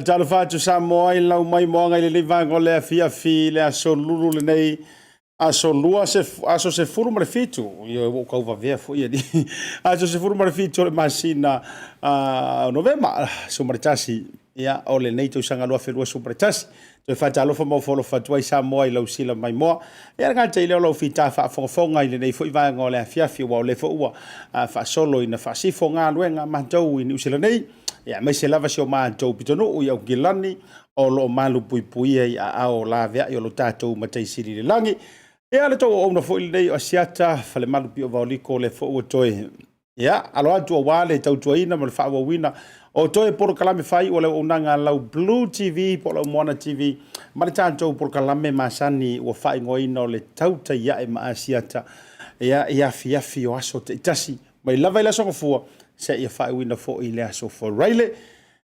Talofa atu Samoa i lau mai moaga i lenei vaega o le afiafi i le aso lulu lenei aso lua se, aso 17 ioe ua ou tauvavea foi alii aso 17 o le masina Novema 11 ia o lenei tausaga 2021. Toe faatalofa ma ofo alofa atu ai Samoa i lau sila maimoa. Ia le gata i lea o lau fita faafogafoga i lenei foi vaega o le afiafi aua o lea foi ua faasolo ina faasifo galuega a matou i Niu Sila nei, ia aemaise lava si o matou pitonuu i Aukilani o lo o malupuipuia i aao laveai o lo tatou Matai Sili i le lagi. Ia le tou auauna foi lenei o Asiata Falemalu Pio Vaoliko, lea foi ua toe ia alo atu aua le tautuaina ma le faaauauina o toe polokalame fai o le auaunaga a lau Blue TV po o lau Moana TV ma le tatou polokalame masani ua faaigoaina o le Tautai Ae ma Asiata ia i afiafi o aso taitasi mai lava i le aso Gafua seia faaiuina foi i le aso Faraile.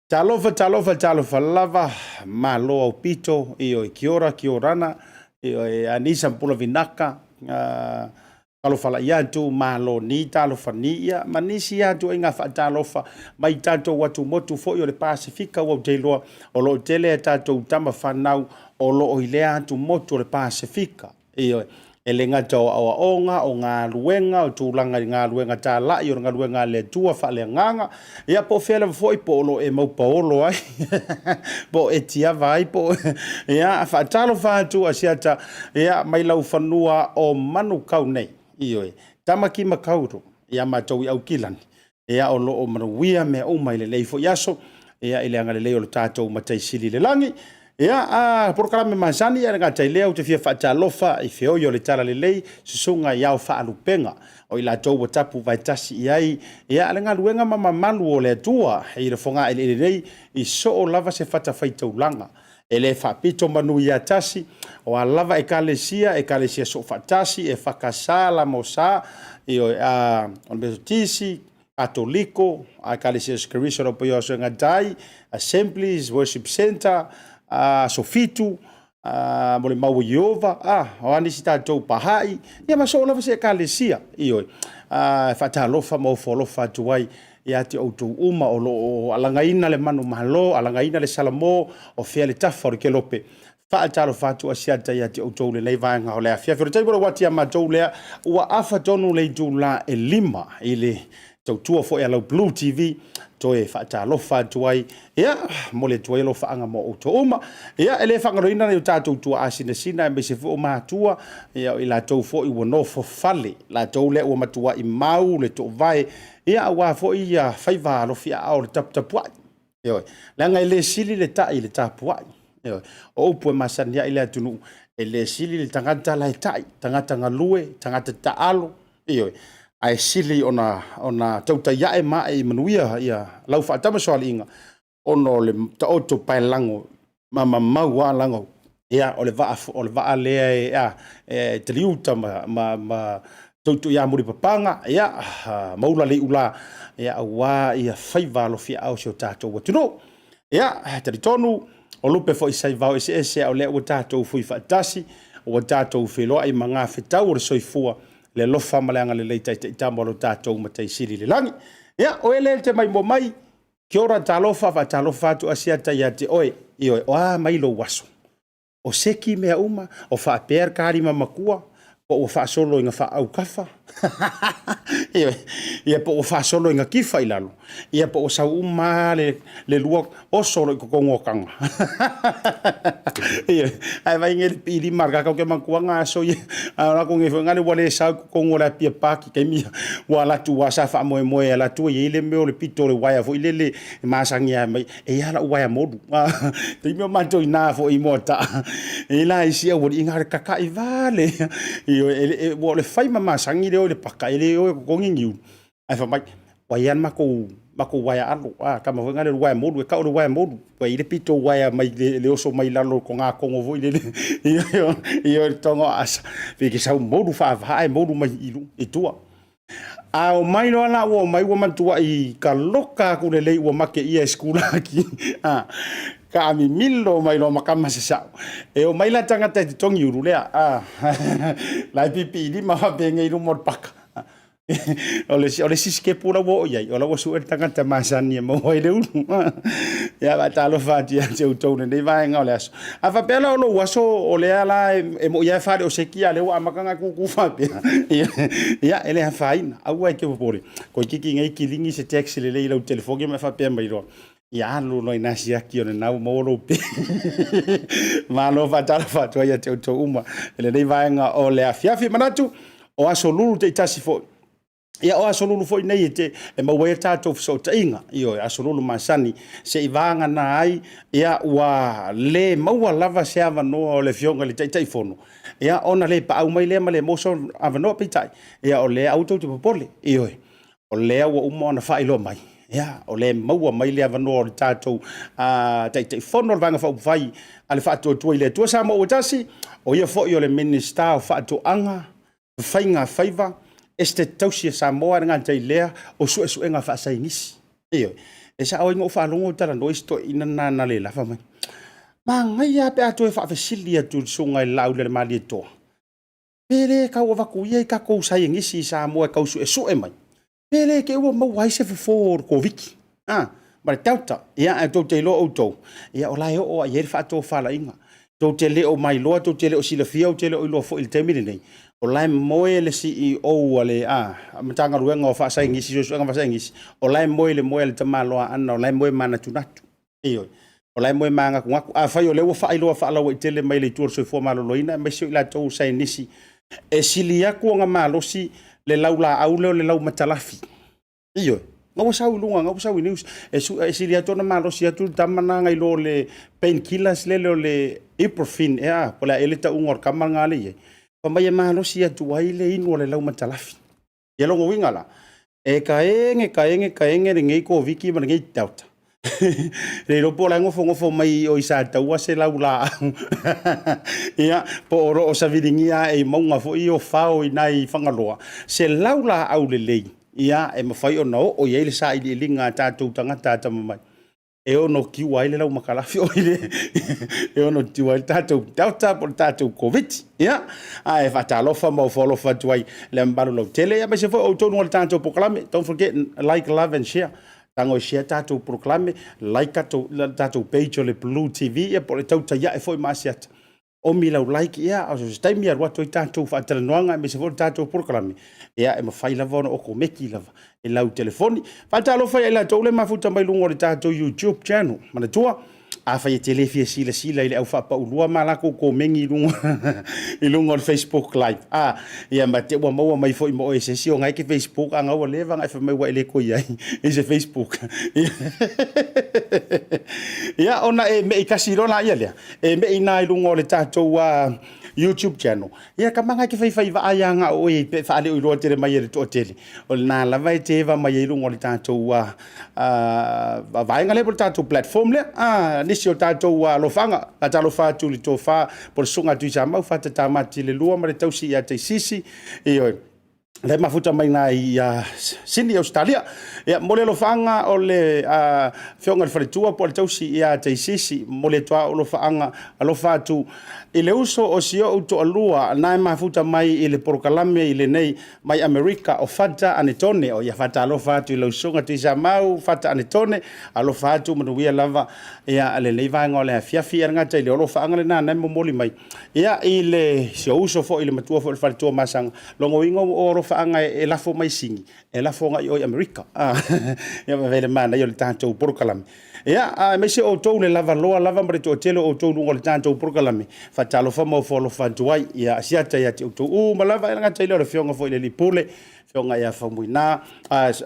Talofa, talofa, talofa lava, malo aupito, ioe, kia ora, kia orana, ioe, anisa pula vinaka, talofa laia atu, malo ni, talofa ni, ia, ma nisi atu ai ngā faatalofa mai tatou atumotu foi o le Pasefika, ua ou te iloa o lo o tele a tatou tama fanau o lo o i lea atumotu o le Pasefika. Ioe. E le gata o aoaoga, o galuega, o tulaga i galuega talai, o le galuega a le Atua faaleagaga, ia po o fea lava foi, po o lo o e maupaolo ai, po o e tiava ai, po o... Ia, faatalofa atu Asiata, ia, mai lau fanua o Manukau nei. Ioe. Tamaki Makaurau, ia matou i Aukilani. Ia, o lo o manuia mea uma i lenei foi aso, ia, i le agalelei o lo tatou Matai Sili i le lagi. Ia, a polokalame masani, ia le gata i lea, ou te fia faatalofa i feoi o le Talalelei, susuga i ao faalupega, o i latou ua tapu vaetasi i ai, ia, le galuega ma mamalu o le Atua i le fogaeleele nei, i soo lava se fatafaitaulaga. E le faapito manu ia tasi, o a lava ekalesia, ekalesia soofaatasi, EFKS, Lamosa, ioe, a, o le Metotisi, Katoliko, a ekalesia o Keriso lau paia o Aso e Gatai, Assemblies, Worship Center, a, Aso Fitu, a, mo le mau o Ieova, a, o a nisi tatou Baha'i, ia ma soo lava se ekalesia, ioe, a, e faatalofa ma ofo alofa atu ai. ia te outou uma o lo o alagaina le manumalo, alagaina le salamo, o fea le tafa o le kelope. Faatalofa atu Asiata ia te outou i lenei vaega o le afiafi. O le taimi o le uati a matou lea, ua afa tonu le itula e 5 i le tautua foi a lau Blue TV, toe faatalofa atu ai, ia, momoli atu ai alofaaga mo outou uma. Ia, e le faagaloina nai o tatou tuaa sinasina aemaise foi o matua, ia, o i latou foi ua nofo fale, latou lea ua matuai mau le toovae, ia, aua foi ia faiva alofiaao o le taputapuai. Ioe, leaga e le sili le ta'i i le tapuai. Ioe, o upu e masani ai le atunuu, e le sili le tagata la e ta'i, tagata galue, tagata taalo, ioe, ae sili ona tautai ae ma ae manuia lau faatamasoaliiga ona o le taoto paelago ma mamau lava lago. Ia, o le vaa lea e taliuta ma toitoiamulipapaga, ia, ma ulaleiula, aua faiva alofiaao o si o tatou atunuu. Ia, e talitonu o lupe foi sai vao eseese, a o lea ua tatou fui faatasi, ua tatou feiloai magafetau o le soifua, le alofa ma le agalelei taitaitama o lo tatou Matai Sili i le lagi. Ia, o oe lea e te maimoa mai, kia ora, talofa, faatalofa atu Asiata ia te oe. Ioe, o a mai lou aso? O seki mea uma, o faapea le ta lima matua, po ua faasolo ina faaukafa, ioe, ia po ua faasolo ina tifa i lalo, ia po ua sau uma lava le lua oso loa i totonu o taga. Ioe, ae vaai nei i le piilima a le tagata, ou te manatua na aso ia, a o latou nei foi nale ua le sao i totonu o le Apia Park i taimi ia, ua alu atu aua sa faamoemoe e alu atu e i ai le mea o le pito o le uaea foi lele e masani lava mai, e i ai lava lau uaea molu. Taimi o matou i ina foi i Moataa, e i ai la isi aualii na o le tata'i vale lava, ioe, aua o le fai ma masani le o i le paka, e le o e totogi ni ulu, ae fai mai, ua i ai lava le matou uaea alo, le tama foi lena o le uaea molu, e tau o le uaea molu, ua i ai le pito uaea mai le oso mai lalo i le togatogo foi lele i o i le toga o Aasa, pe te sau moulu faava ae moulu mai i tua. A omai loa la ua omai ua matuai taloka atu lelei ua mateia e sikulaki, taamimilo mai loa ma tama sasao. E omai la tagata e totogi ulu lea, la e piipiilima faapenei i luma o le paka. O le isi sitepu la ua oo i ai, o la ua sue le tagata masani e maua ai le ulu. Ia faatalofa atu ia te outou i lenei vaega o le aso. A faapea la o lou aso o lea la e moni lava e faleoseki a o lea ua amata ona e tutu faapea, ia e le afaina, aua e te popole, toeitiiti nei kiligi se text lelei i lau telefoni ma e faapea mai loa, ia alu loa i ina siaki o lena ua maua lou pe. Malo, faatalofa atu ai ia te outou uma i lenei vaega o le afiafi. Manatu o aso lulu taitasi foi. Ia o aso lulu foi nei e, te, e maua ai a tatou fesootaiga, ioe, aso lulu masani, se i vagana ai, ia ua le maua lava se avanoa o le Afioga i le Taitaifono, ia ona le paau mai lea ma le maua se avanoa, peitai, ia o lea aua tou te popole, ioe, o lea ua uma ona faailoa mai, ia, o lea e maua mai le avanoa o le tatou Taitaifono o le Vaega Faaupufai a le Faatuatua i le Atua Samoa ua Tasi, o ia foi o le Minisita o Faatoaga, Faiga Faiva, Esetete Tausi a Samoa, e le gata i lea o suesuega faasaienisi. Ioe. E sao ai na ou faalogo o talanoa isi toeaiina na analeila, fai mai, manaia lava pe a toe faafesili atu i le susuga i le Laaulialemalietoa, pe le tau avatu ia i tatou saienisi i Samoa e tau suesue mai, pe le te i ua maua ai se fofo o le Koviti ma le Delta. Ia, ae tou te iloa outou, ia o la e oo lava i ai le faatofalaiga. Tou te le o mailoa, tou te le o silafia, ou te le o iloa foi i le taimi lenei, o la e moe le CEO a le Matagaluega o Faasaienisi, Suesuega Faasaienisi, o la e moe i le moe a le tamaloa Aana, o la e moe manatunatu. Ioe. O la e moe manatunatu. Afai o lea ua faailoa faalauaitele mai e le Itu o le Soifua Maloloina aemaise o i latou o saienisi, e sili atu ona malosi le laulaau lea o le laumatalafi. Ioe. Na ua sau i luga, na ua sau i news, e sili atu ona malosi atu le tama lena nai lo le pain killers lele o le ibuprofen ea, po o le a ea le tauga o le tama lena lea e i ai, fai mai e malosi atu ai le inu o le laumatalafi. Ia lona uiga la, e taege, taege, taege lenei Koviti ma lenei Delta. Le iloa po o la e nofonofo mai o i Sataua se laulaau. Ia, po o lo o saviligia ae i mauga foi ia o fao i ina i Fagaloa, se laulaau lelei, ia, e mafai ona oo i ai le sailiiliga a tatou tagata atamamai. E ono kiua ai le lau makalafi o i le e ono tiua ai le tatou Delta po o le tatou Koviti. Ia, ae faatalofa ma ofo alofa atu ai le mamalu lautele, ia aemaise foi o outou luga o le tatou polokalame. Don't forget, like, love and share. Tago e share tatou polokalame, like tatou, tatou page o le Blue TV, ia po o le tautai ae foi ma Asiata. Omi lau like, ia, o se taimi alu atu ai tatou faatalanoaga aemaise foi o le tatou polokalame, ia, e mafai lava ona okomeki lava i lau telefoni. Faatalofa ia i latou le mafuta mai luga o le tatou YouTube channel. Manatua, afai e te le fia silasila i le au faapaulua ma lakou komeni i luga i luga o le Facebook Live, a, ia, ma te ua maua mai foi ma oe se isi o ngai ke Facebook, a ngau ua leva ona e fai mai ua e le koi ai i se Facebook. Ia, ona e mei kasi loa laia lea, E mei na i luga o le tatou YouTube channel. Ia ka manga ke faifai vaa ia nga o e pe whaale iloa tele mai e le toatele. O le nā lava e te eva mai e luga o le tatou vaenga lea po o le tatou platform lea. Nisi o tatou alofaga, a talofa atu i le tofa po o le susuga a Tuisamau, Fatatamati le lua ma le tausi ia Taisisi. Ioe. Lea e mafuta mai na i Sini, Ausetalia. Ia, momoli alofaaga o le afioga i le faletua po o le tausi ia Taisisi. Momoli atu lava alofaaga, alofa atu i le uso o si ou toalua na e mafuta mai i le polokalame i lenei mai Amerika o Fata Anetone. O ia faatalofa atu i lau susuga Tuisamau Fata Anetone. Alofa atu manuia lava ia lenei vaega o le afiafi. Ia le gata i le alofaaga lena na e momoli mai. Ia, i le si ou uso foi, le matua foi o le faletua Masaga, lona uiga o alofaaga e lafo mai Sini, e lafo agai i o i Amerika. Ia vaai le manaia o le tatou polokalame. Ia, aemaise outou le lavaloa lava ma le toatele o outou i luga o le tatou polokalame, faatalofa ma ofo alofa atu ai. Ia, asiata ia te outou uma lava, e le gata i lea o le afioga foi i le Alii Pule, afioga ia Faumuina,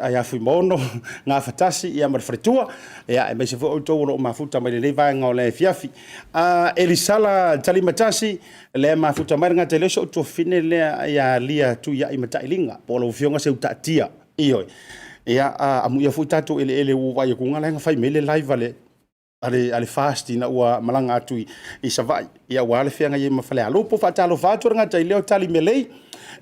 ia Fuimaono, Gafatasi ia ma le faletua, ia aemaise foi outou o lo o mafuta mai lenei vaega o le afiafi. Elisala Talimatasi, lea mafuta mai le gata i lea o si ou tuafafine lea ia Lia Tuiai Matailiga, po o lau afioga Seutaatia. Ioe. Ia, amuia foi tatou eleele ua vaai atu la e fai mai le live a le a le FAST ina ua malaga atu i Savaii, ia aua le feagai ai ma Falealupo. Faatalofa atu le gata i lea o Tali Melei,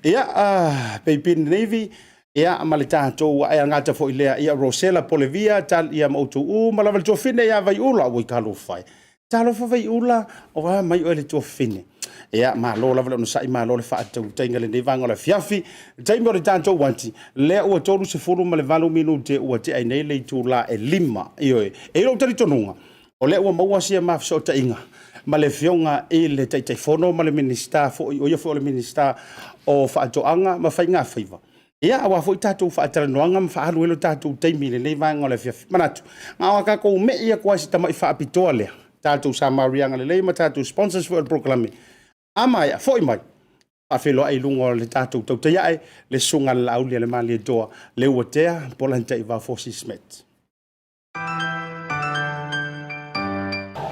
ia, Peipin Navy, ia, ma le tatou ae gata foi lea, ia, Rosela Polevia, tal, ia, ma outou uma lava le tuafafine ia Vaiula, ui talofa e. Talofa Vaiula, o a mai oe le tuafafine. Ia, malo lava le onosai, malo le faatautaiga lenei vaega o le afiafi. Le taimi o le tatou uati, lea ua 38 minute ua tea ai nei le itula e 5. Ioe, e i lou talitonuga, o lea ua maua sia ma fesootaiga ma le afioga i le Taitaifono ma le Minisita foi, o ia foi o le Minisita o Faatoaga ma Faigafaiva. Ia, aua foi tatou faatalanoaga ma faaalu ai lo tatou taimi i lenei vaega o le afiafi. Manatu, na o tatou mei atu ai si tamai faapitoa lea, tatou Samariaga lelei ma tatou sponsors foi o le polokalame. A maea, foi mai, faafeiloai i luga o le tatou tautai ae, le susuga a le Laauli a le Malietoa, Leuatea Polataivao Fosi Smith.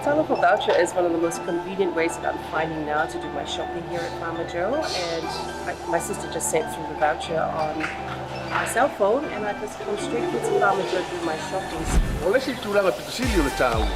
Talofa voucher is one of the most convenient ways that I'm finding now to do my shopping here at Farmer Joe, and my sister just sent through the voucher on my cell phone, and I just come straight here to Farmer Joe to do my shopping. O le isi tulaga pito sili o le taua,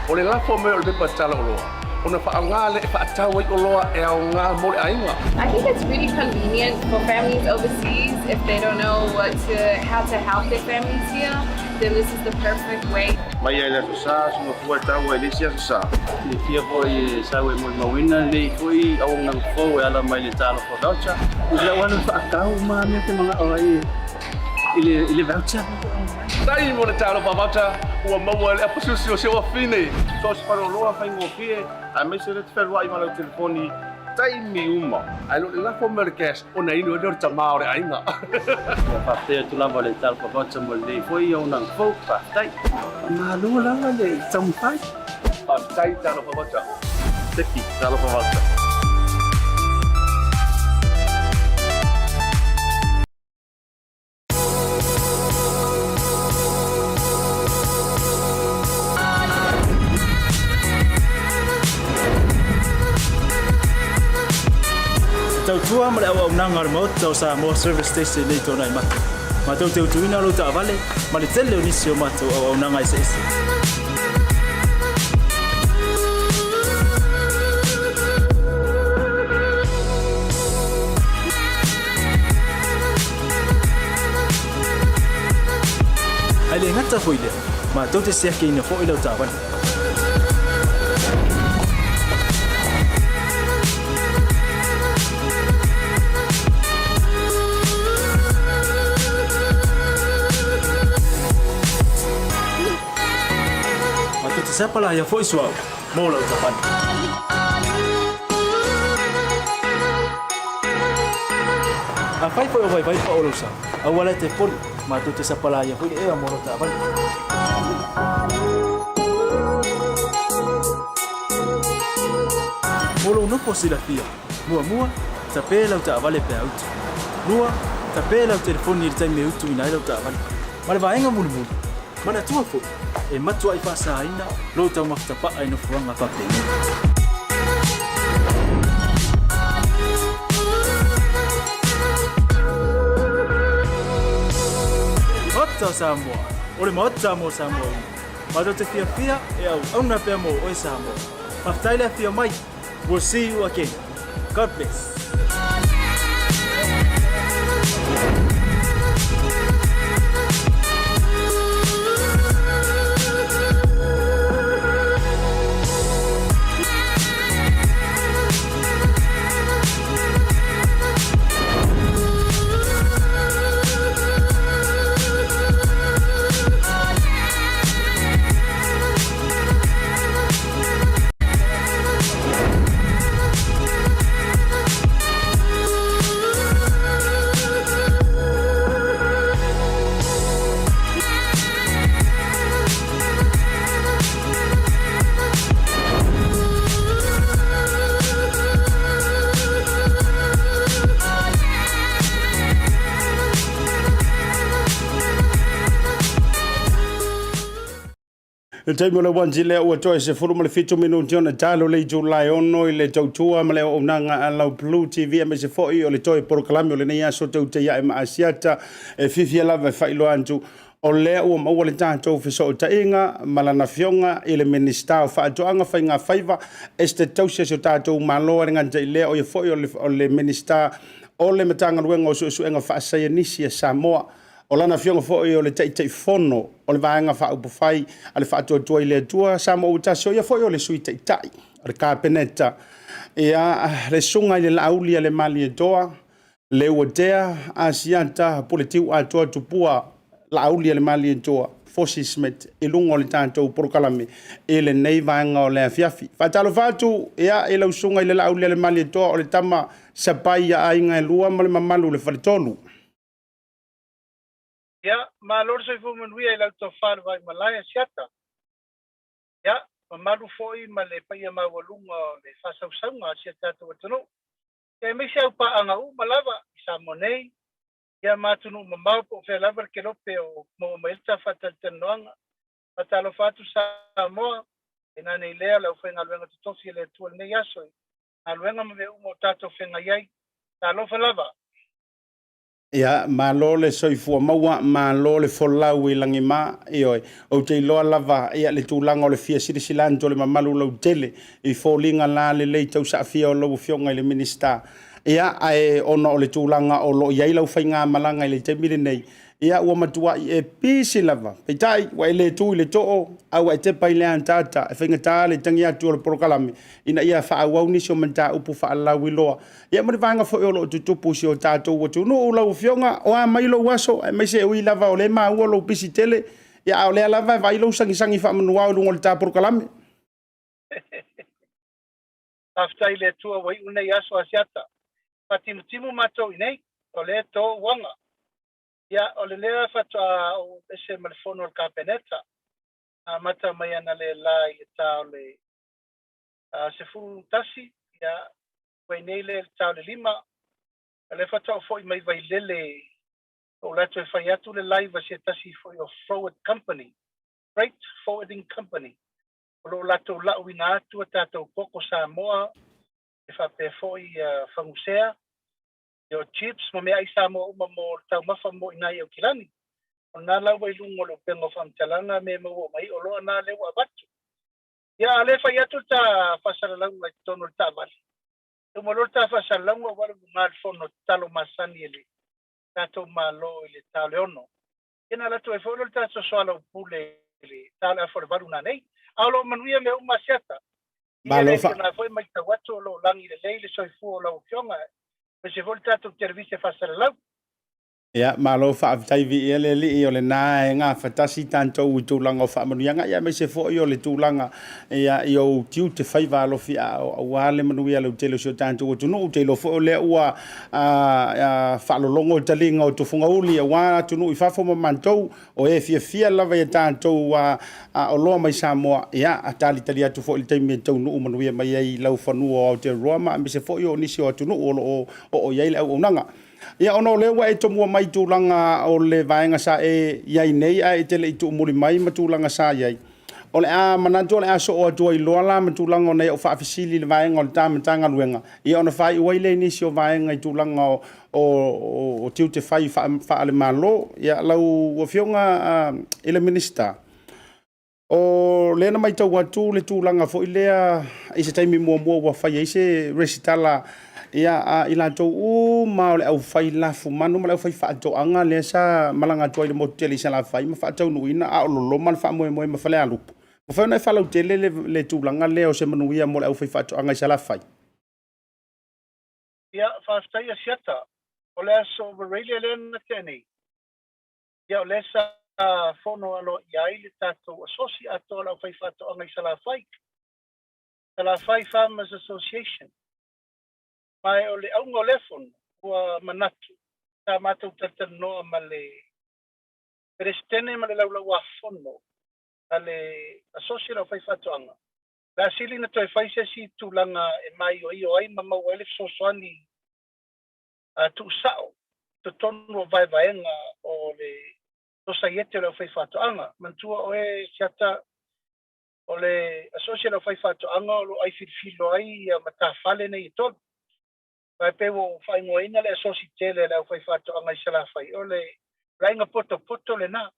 o le lafo mai o le pepa tala oloa, ona faaaoga lea e faatau ai oloa e aoga mo le aiga. I think it's really convenient for families overseas if they don't know what to, how to help their families here, then this is the perfect way. Mai ai le Aso Sa, suga fua e taua i le isi Aso Sa. Silafia foi e sau e molimauina lenei foi auaunaga fou e ala mai le Talofa Voucher. I lau alu faatau ma mea te manao ai i le, i le voucher. Tai mo le Talofa Voucher, ua maua e le apasusi o si ou afine. So o se faleoloa faigofie, aemaise le te fealuai ma lau telefoni taimi uma. Ae le o le lafo mai o le cash ona inu ai lea o le tama o le aiga. Ia faafetai atu lava le Talofa Voucher mo lenei foi auaunaga fou. Faafetai. Malo lava le taumafai. Faafetai Talofa Voucher. Seki, Talofa Voucher. Te tautua ma le auaunaga a le Maota o Samoa Service Station nei tona i mata. Matou te utuina lou taavale ma le tele o nisi o matou auaunaga eseese. Ae le gata foi lea, Matou te siakiina foi lau taavale. Matou te sapalaia foi suauu mo lau taavale. Afai foi o vaivai pao lou sa, aua la e te poli, matou te sapalaia foi le ea mo lau taavale. Mo lou nofo silafia, muamua, tape lau taavale pe a utu. Lua, tape lau telefoni i le taimi e utuina ai lau taavale. Ma le vaega mulimuli, manatua foi, e matuai faasaina lou taumafa tapaa i nofoaga faapenei. Maota o Samoa, o le Maota mo Samoa uma. Matou te fiafia e auauna pea mo oe Samoa. Faafetai le afio mai. We'll see you again. God bless. Le taimi o le uanti lea ua toe 17 minuti ona talo le itulai 6 i le tautua ma le auaunaga a lau Blue TV aemaise foi o le toe polokalame o lenei aso teuteiae ma Asiata e fiafia lava e faailoa atu o lea ua maua le tatou fesootaiga ma lana afioga i le Minisita o Faatoaga, Faiga Faiva, Esetete Tausi a si o tatou Malo, e le gata i lea o ia foi o le Minisita o le Matagaluega o Suesuega Faasaienisi a Samoa. O lana afioga foi o le Taitaifono o le Vaega Faaupufai a le Faatuatua i le Atua Samoa ua Tasi, o ia foi o le Sui Taitai o le Kapeneta. Ia, le Susuga i le Laauli a le Malietoa, Leuatea Asiata Puletiu Atoa Tupua Laauli a le Malietoa, Fosi Smith, i luga o le tatou polokalame i lenei vaega o le afiafi. Faatalofa atu ia, i lau susuga i le Laauli a le Malietoa, o le tama sapai a aiga e lua ma le mamalu o le faletolu. Ia, malo le soifua manuia i lau tofa le Vaimalae Asiata. Ia, mamalu foi ma le paia maualuga o le faasausauga a si a tatou atunuu. Ia aemaise au paaga uma lava i Samoa nei, ia ma atunuu mamao po o fea lava le kelope o maua mai ai le ta faatalatalanoaga. Faatalofa atu Samoa, ina nei lea o le aufaigaluega totofi a le Atua i lenei aso i galuega ma mea uma o tatou feagai ai. Talofa lava! Ia, malo le soifua maua, malo le folau i lagima, ioe. Ou te iloa lava, ia, le tulaga o le fia silasila atu o le mamalu lautele i foliga la lelei tausaafia o lau Afioga i le Minisita. Ia, ae ona o le tulaga o lo o i ai lau faigamalaga i le taimi lenei, Ia, ua matuai e pisi lava. Peitai, ua e le tu i le too, a ua e tepa i le ataata e faigata le tagi atu o le polokalame ina ia faaauau nisi o mataupu faalauiloa. Ia, ma le vaega foi o lo o tutupu i si o tatou atunuu, lau Afioga, o a mai lou aso, aemaise e ui lava o lea e maua lou pisi tele, ia, a o lea lava e vaai lou sagisagi faamanuao i luga o le ta polokalame. Faafetai i le Atua ua iu lenei aso Asiata. Faatimutimu matou i nei, o lea e to uaga. Ia, o le lea faatoa ou ese ma le fono a le Kapeneta, na amata mai analeila i le ta o le 11, ia, ua i nei lea i le ta o le 5, o lea faatoa ou foi mai Vailele, ou alu atu e fai atu le live a se tasi foi o Forward Company, Freight Forwarding Company, o lo o latou lauina atu a tatou koko Samoa, e faapea foi fagusea, o chips ma meaai Samoa uma mo le taumafa mo i nai Aukilani. O lena la ua i luga o le upega o faamatalaga mea e maua uma ai oloa na lea ua avatu. Ia, a o lea e fai atu le ta faasalalauga i totonu o le taavale. E uma loa le ta faasalalauga ua alu i luga le fono tatalo masani e le tatou Malo i le ta o le 6. Ia na alu atu ai foi lea o le tatou soalaupule le ta o le afa o le 8 nanei. A o lo o manuia mea uma Asiata. Ia Malo le fa. na foi matau atu o lo o lagi lelei le soifua o lau Afioga, aemaise foi le tatou televise faasalalau. Ia, malo faafetai viia le Alii, o lena e gafatasi tatou i tulaga o faamanuiaga, ia aemaise foi o le tulaga ia i ou tiute faiva alofi aao aua le manuia lautele o si o tatou atunuu. Ou te iloa foi o lea ua faalologo le taliga o Tufugauli aua atunuu i fafo ma matou, o e fiafia lava i a tatou oloa mai Samoa, ia a talitali atu foi i le taimi e taunuu manuia mai ai i lau fanua o Aotearoa ma aemaise foi o nisi o atunuu o lo o oo i ai le auaunaga. Ia, ona o lea ua e tomua mai i tulaga o le vaega sa e i ai nei ae e te le i tuumuli mai ma tulaga sa i ai, o le a manatu o le a soo atu ai loa la ma tulaga o nai au faafesili i le vaega o le ta Matagaluega, ia ona faaiu ai lea i nisi o vaega i tulaga o, o, o tiute fai faale-Malo. Ia, lau Afioga i le Minisita, O lea na matau atu le tulaga foi lea i se taimi muamua ua fai ai se resitala ia a i latou uma o le aufai lafumanu ma le aufai faatoaga lea sa malaga atu ai i le motu tele i Salafai ma faataunuuina a o loloma le faamoemoe ma Falealupo. Mafai ona e faalautele le, le tulaga lea o se manuia mo le aufai faatoaga i Salafai? Ia, faafetai Asiata. O le aso Australia lea na tea nei, Ia, o lea sa fono aloaia ai le tatou asosi atoa o le aufaifaatoaga i Salafai, Salafai Farmers Association. Ma o le auga o lea fono, ua manatu sa matou talatalanoa ma le Peresetene ma le Laulau-a-Fono a le Asosi o le Aufaifaatoaga, o le a sili ona toe fai se isi tulaga e maioio ai ma maua ai le fesoasoani tuusao i totonu o vaevaega o le Sosaiete o le Aufaifaatoaga. Manatua oe Siata, o le Asosi o le Aufaifaatoaga o lo o ai filifilo ai ia matafale nei e tolu. Ma e pei ua ou faaigoaina le Asosi tele a le Aufaifaatoaga i Salafai, o le aiga potopoto lena,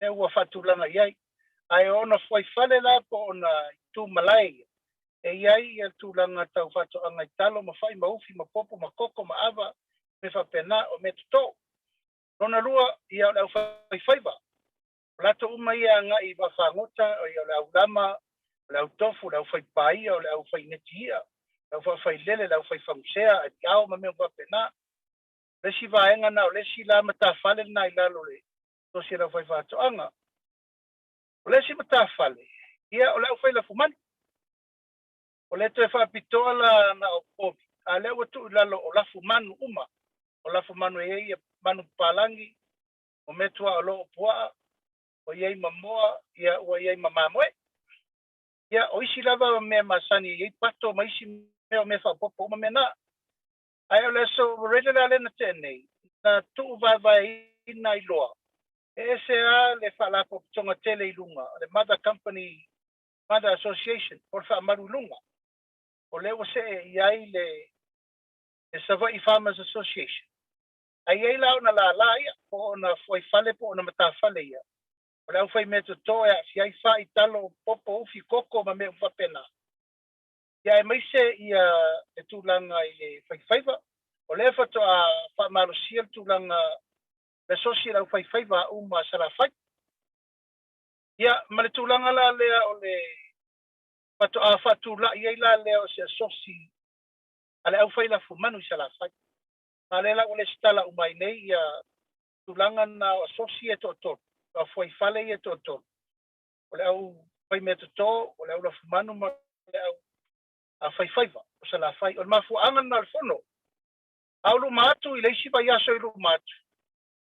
lea ua faatulaga i ai. Ae o ona fuaifale la po o ona itu malae ia, e i ai ia tulaga tau faatoaga i talo ma fai ma ufi ma popo ma koko ma ava, mea faapena, o mea toto. Lona lua, ia o le aufaifaiva. O latou uma ia e agai i vaafagota, ia o le aulama, o le autofu, o le aufaipaia, o le aufaineti i'a, o le aufaafailele, le aufaifagusea, apiao ma mea faapena. O le isi vaega na, o le isi la matafale lena i lalo o le Asosi a le Aufaifaatoaga. O le isi matafale, ia o le aufailafumanu. O le toe faapitoa la na o povi, a lea ua tuu i lalo o lafumanu uma. O lafumanu e i ai ia manu papalagi, o meatuaolo o loo puaa, ua i ai ma moa, ia ua i ai ma mamoe. Ia o isi lava mea masani e i ai pato ma isi mea o mea faaopoopo uma mea na. Ae o le aso Australia la lea na tea nei, na tuu vaevaeina ai loa, e ese lava le faalapotopotoga tele i luga, le Mother Company, Mother Association, po o le faamalu i luga. O lea ua see i ai le, le Savaii Farmers Association. Ae i ai la ona lālā ia, po o ona fuaifale po o ona matafale ia. O le aufaimea toto e aafia ai fai, talo, popo, ufi, koko ma mea uma faapena. Ia aemaise ia le tulaga i le faifaiva, o lea faatoa faamalosia le tulaga le asosi a le aufaifaiva uma a Salafai. Ia ma le tulaga la lea o le faatoa faatulai ai la lea o se asosi a le aufailafumanu i Salafai. Ma lea la ua lesitala uma ai nei ia tulaga na o asosi ia e toatolu, o fuaifale ia e toatolu, o le au faimea toto, o le au lafumanu ma le au faifaiva o Salafai. O le mafuaaga lena o le fono. A o luma atu i le isi vaiaso i luma atu,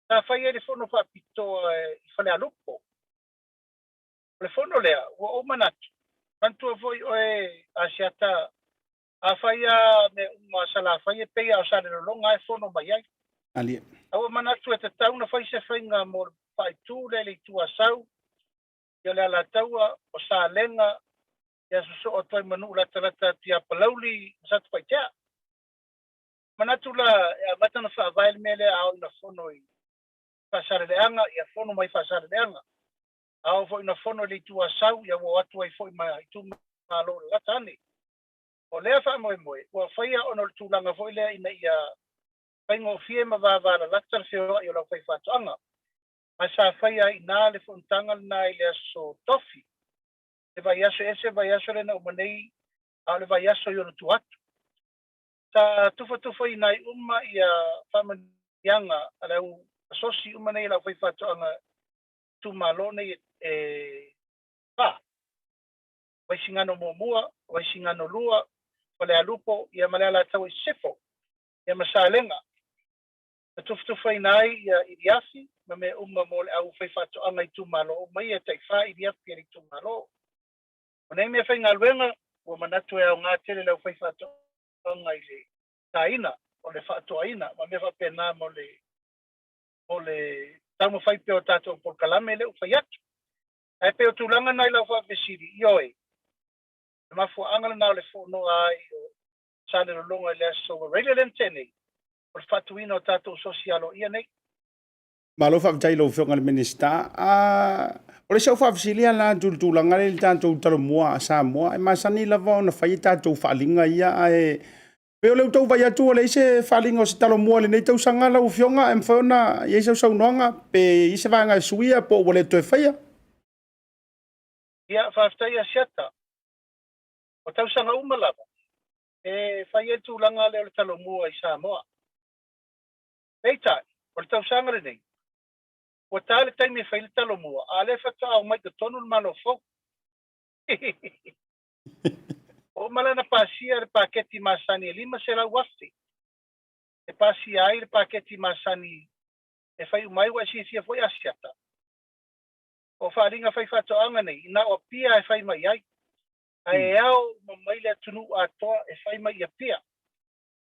sa fai ai le fono faapitoa i Falealupo. O le fono lea, ua ou manatu, manatua foi oe Asiata, a fai lava mea uma a Salafai e pei lava o Salelologa e fono mai ai. Alia. A ua manatu e tatau ona fai se faiga mo le faaitu lea i le Itu Asau, ia o le Alataua, o Salega, ia sosoo atu ai ma nuu latalata atu ia Palauli ma Satupaitea. Manatu la e amata ona faavae le mea lea a oo ina fono i Faasaleleaga, ia fono mai Faasaleleaga. A oo foi ina fono i le Itu Asau, ia ua o atu ai foi ma itumalo lalata ane. O lea faamoemoe, ua faia ona o le tulaga foi lea ina ia faigofie ma vavalalata le feoai o le aufaifaatoaga. Ma sa faia ai i ina le fonotaga lena i le aso Tofi, le vaiaso e ese le vaiaso lea na uma nei, a o le vaiaso i ona tua atu. Sa tufatufaina ai uma ia faamanuiaga a le au asosi uma nei a le aufaifaatoaga itumalo nei e fa, Vaisigano muamua, Vaisigano lua, Falealupo, ia ma le Alataua i Sisifo, ia ma Salega. Na tufatufaina ai ia iliafi ma mea uma mo le au faifaatoaga itumalo uma ia e tai-fa iliafi a le itumalo. O nei mea faigaluega, ua manatu e aoga tele le aufaifaatoaga i le taina o le faatoaina ma mea faapena mo le mo le taumafai pea o tatou polokalame lea ua fai atu. Ae pei o tulaga na i lau faafesili, ioe, o le mafuaaga lena o le fonoa ai o Salelologa i le aso Australia lea na tea nei, o le faatuina o tatou sosi aloaia nei. Malo faafetai i lau Afioga i le Minisita. O le isi au faafesili lava la i le tulaga lea i le tatou Talomua a Samoa, e masani lava ona fai a tatou faaaliga ia, ae pei o lea ua tau vaai atu ua leai se faaaliga o se Talomua i lenei tausaga lau Afioga, e mafai ona i ai sau saunoaga pe i ai se vaega e suia po ua le toe faia? Ia, faafetai Asiata. O tausaga uma lava, e fai ai le tulaga lea o le Talomua i Samoa. Peitai, o le tausaga lenei, ua ta le taimi e fai ai le Talomua, a o lea faatoa omai i totonu le Malo fou. Ua uma la ona pasia le paketi masani e $500,000 e pasia ai le paketi masani e fai uma ai, ua e silafia foi Asiata, o faaaliga faifaatoaga nei, na o Apia e fai mai ai, ae ao uma mai le atunuu atoa e fai mai i Apia.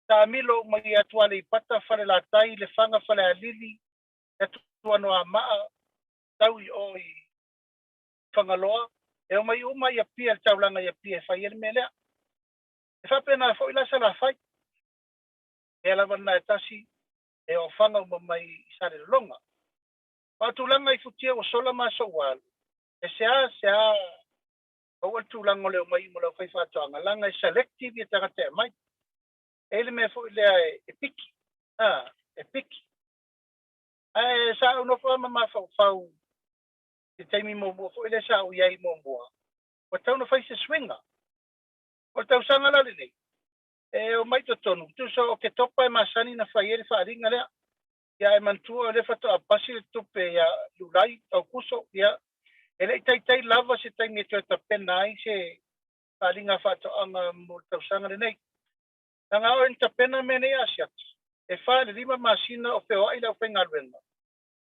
Taamilo uma i atu Aleipata, Falelatai, Lefaga, Falealili, le atu Anoamaa, tau i o i Fagaloa, e omai uma i Apia, le taulaga i Apia e fai ai le mea lea. E faapena foi la Salafai. Mea lava lena e tasi, e ofaga uma mai i Salelologa. Ma o tulaga i futia ua sola ma aso ua alu, e seasea maua le tulaga o le omai uma o le aufaifaatoaga, leaga e selective ia tagata e aumai. E i ai le mea foi lea e piki, a, e piki. Ae sa ou nofo lava ma mafaufau i le taimi muamua foi lea sa ou i ai muamua, ua tatau ona fai se suiga. O le tausaga la lenei, e omai i totonu, tusa o Oketopa e masani ona fai ai le faaaliga lea. Ia ae manatua o lea faatoa pasi le tupe ia Iulai, Aukuso, ia e le i taitai lava se taimi e toe tapena ai se faaaliga faatoaga mo le tausaga lenei. Leaga oe na tapena mea nei Asiata, e fa i le lima masina o feoai le aufaigaluega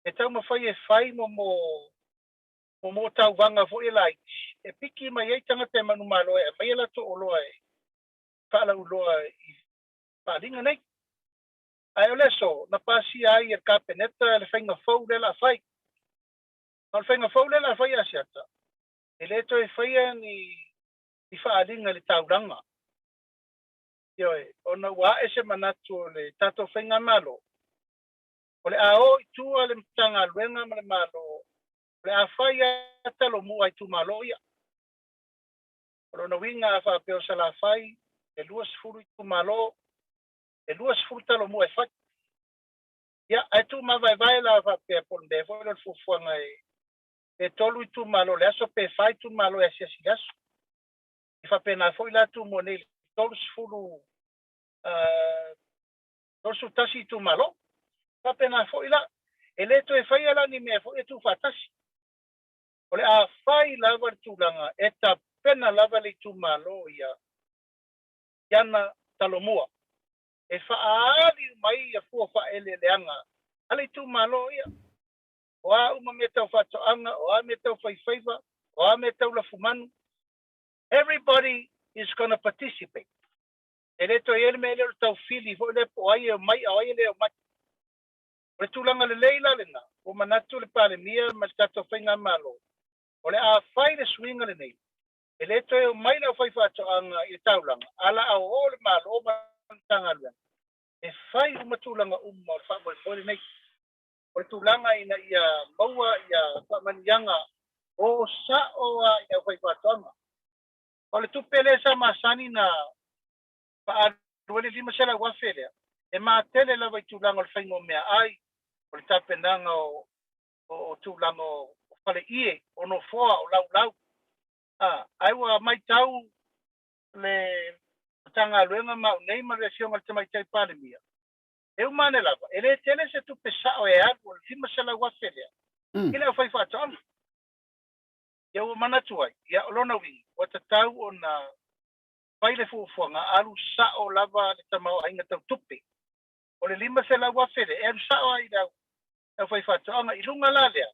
e taumafai e fai mo mo mo mo tauvaga foi e laiti e piki mai ai tagata e manumalo e aumai a latou oloa e faalauiloa i faaaliga nei. Ae o le aso na pasia ai e le Kapeneta le faiga fou lea o le a fai. Ma o le faiga fou lea o le a fai Asiata, e le toe faia ni ni faaaliga i le taulaga. Ioe, ona ua ae se manatu o le tatou faigamalo, o le a o i tua le Matagaluega ma le Malo, o le a fai lava Talomua a itumalo ia. O lona uiga a faapea o Salafai e 20 itumalo, e 20 talomua e fai. Ia, ae tuumavaevae la faapea po o le mea foi lea o le fuafuaga e pe tolu itumalo i le aso pe fa itumalo e asiasi i le aso. E faapena foi la Tumua nei i le 30 31 itumalo. Faapena foi la, e le toe faia la ni mea foi e tuufaatasi. O le a fai lava le tulaga e tapena lava le itumalo ia i ana talomua e faaali uma ai ia fua faaeleeleaga a le itumalo ia. O a uma mea tau faatoaga, o a mea tau faifaiva, o a mea tau lafumanu, everybody is gonna participate. E le toe i ai le mea lea o le taufili foi lea po o ai e omai a o ai e le omai. O le tulaga lelei la lena, ua manatu le Palemia ma le tatou Faigamalo, o le a fai le suiga lenei, e le toe omai le aufaifaatoaga i le taulaga, a la a o le Malo ma le Matagaluega e fai uma tulaga uma o le faamoemoe lenei. O le tulaga ina ia maua ia faamanuiaga o sao lava i le aufaifaatoaga. O le tupe lea sa masani na faaalu ai le $500,000 lea, e matele lava i tulaga o le faiga o meaai, o le tapenaga o O tulaga o faleie, o nofoa, o laulau. Ae ua matau le Matagaluega ma au nei ma le Afioga i le Tamaitai Palemia, e uma ane lava, e le tele se tupe sao e alu o le $500,000 lea i le aufaifaatoaga. Ia ua manatu ai, ia o lona uiga, ua tatau ona fai le fuafuaga, alu sao lava le tamaoaiga tau tupe. O le $500,000 lea, e alu sao lava i le aufaifaatoaga. I luga la lea,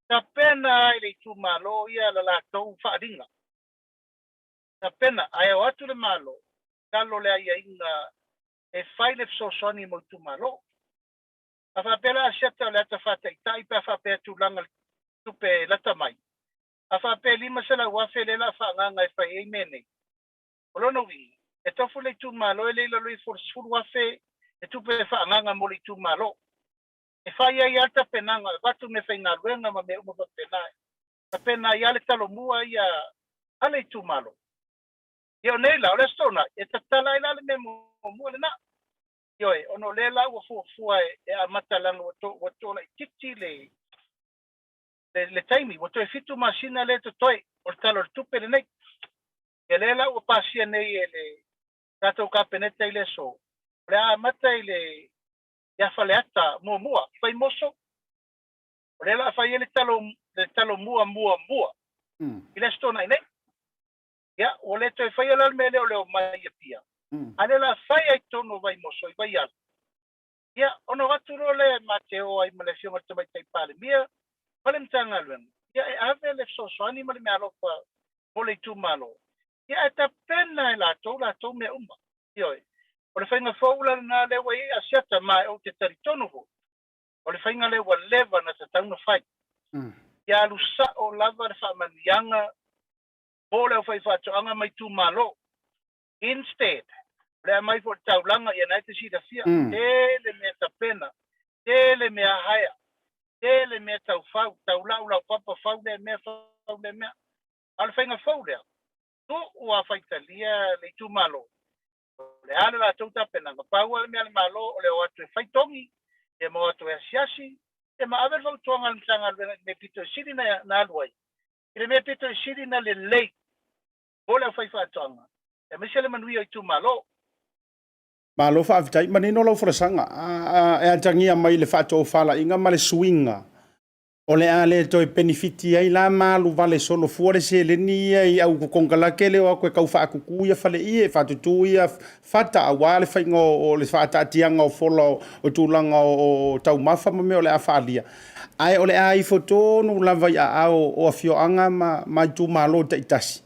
tapena ai le itumalo ia la latou faaaliga. Tapena, ae o atu le Malo, lalo le aiaiga e fai le fesoasoani mo itumalo. A faapea la Asiata o le ata faataitai pe a faapea tulaga le tupe e lata mai, a faapea $500,000 lea la faaagaga e fai ai mea nei, o lona uiga, e tofu le itumalo e le i lalo ifo o le $10,000 le tupe e faaagaga mo le itumalo. E fai ai lava le tapenaga, e avatu meafaigaluega ma mea uma faapena. Tapena ai lava le talomua ia a le itumalo. Ia o nei la, o le Aso Toonai, e tatala ai la le mea muamua lena. Ioe, ona o lea la ua fuafua e amata leaga ua toalaitiiti le taimi, ua toe 7 masina lea totoe o le Tala o le Tupe lenei. Ia lea la ua pasia nei e le tatou Kapeneta i le aso, o le a amata i le ia Faleata muamua, i Vaimoso, o lea la a fai ai le talo mua muamua i le Aso Toonai nei. Ia, ua le toe faia la le mea lea o le omai i Apia, a lea la fai ai totonu o Vaimoso i Vaiala. Ia, ona o atu loa lea ma te o ai ma le Afioga i le Tamaitai Palemia ma le Matagaluega, ia e ave le fesoasoani ma le meaalofa mo le itumalo. Ia ae tapena e latou latou mea uma. Ioe. O le faiga fou la lena lea ua i ai Asiata ma ou te talitonu foi, o le faiga lea ua leva na tatau ona fai. Ia alu sao lava le faamanuiaga mo le aufaifaatoaga ma itumalo. Instead, o le aumai foi o le taulaga, ia na e te silafia, tele mea tapena, tele mea haea, tele mea taufau, taulau laupapa, fau lea mea, fau lea mea. A o le faiga fou lea, tuu a faitalia le itumalo, o le a le latou tapenaga, pau lava le mea a le Malo o le o atu e fai togi, ia ma o atu e asiasi, ia ma ave le fautuaga a le Matagaluega i le mea pito i sili na alu ai, i le mea pito i sili na lelei mo le aufaifaatoaga, aemaise le manuia o itumalo. Malo faafetai. Manino lau folasaga. E atagia mai le faatofalaiga ma le suiga o le a le toe penefiti ai la ma alu vale solo fua le seleni ia i au kokongalake le o atu e tau faatutu ia faleie, faatutu ia fata aua le faiga o le faataatiaga o fola o tulaga o taumafa ma mea o le a faalia. Ae o le a ifo tonu lava i aao o afioaga ma itumalo taitasi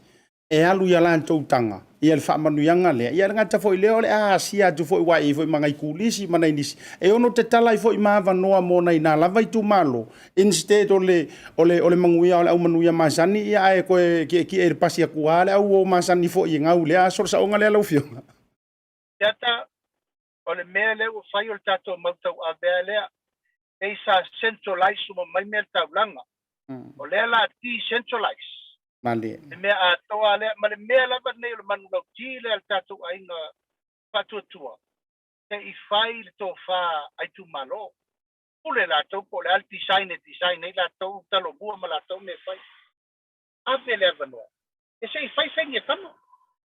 e alu i a latou taga ia le faamanuiaga lea. Ia e le gata foi i lea o le a asia atu foi aua e i ai foi ma nai turisi ma nai nisi e ono tatala ai foi ma avanoa mo nai na lava itumalo instead o le o le o le manuia o le au manuia masani ia ae toe tietie i le pasi atu lava le au uo masani foi e gau i lea aso. O le saoga lea lau Afioga. Siata, o le mea lea ua fai o le tatou mau tauavea lea, pei sa centralize uma mai mea i le taulaga. O lea la decentralize. Malie. Le mea atoa lea, ma le mea lava lenei o le manulauti lea a le tatou aiga faatuatua, se i fai le tofa a itumalo. Pule latou po o le a le design e design ai latou talomua ma latou mea e fai. Ave le avanoa e se i fai faiga e tama.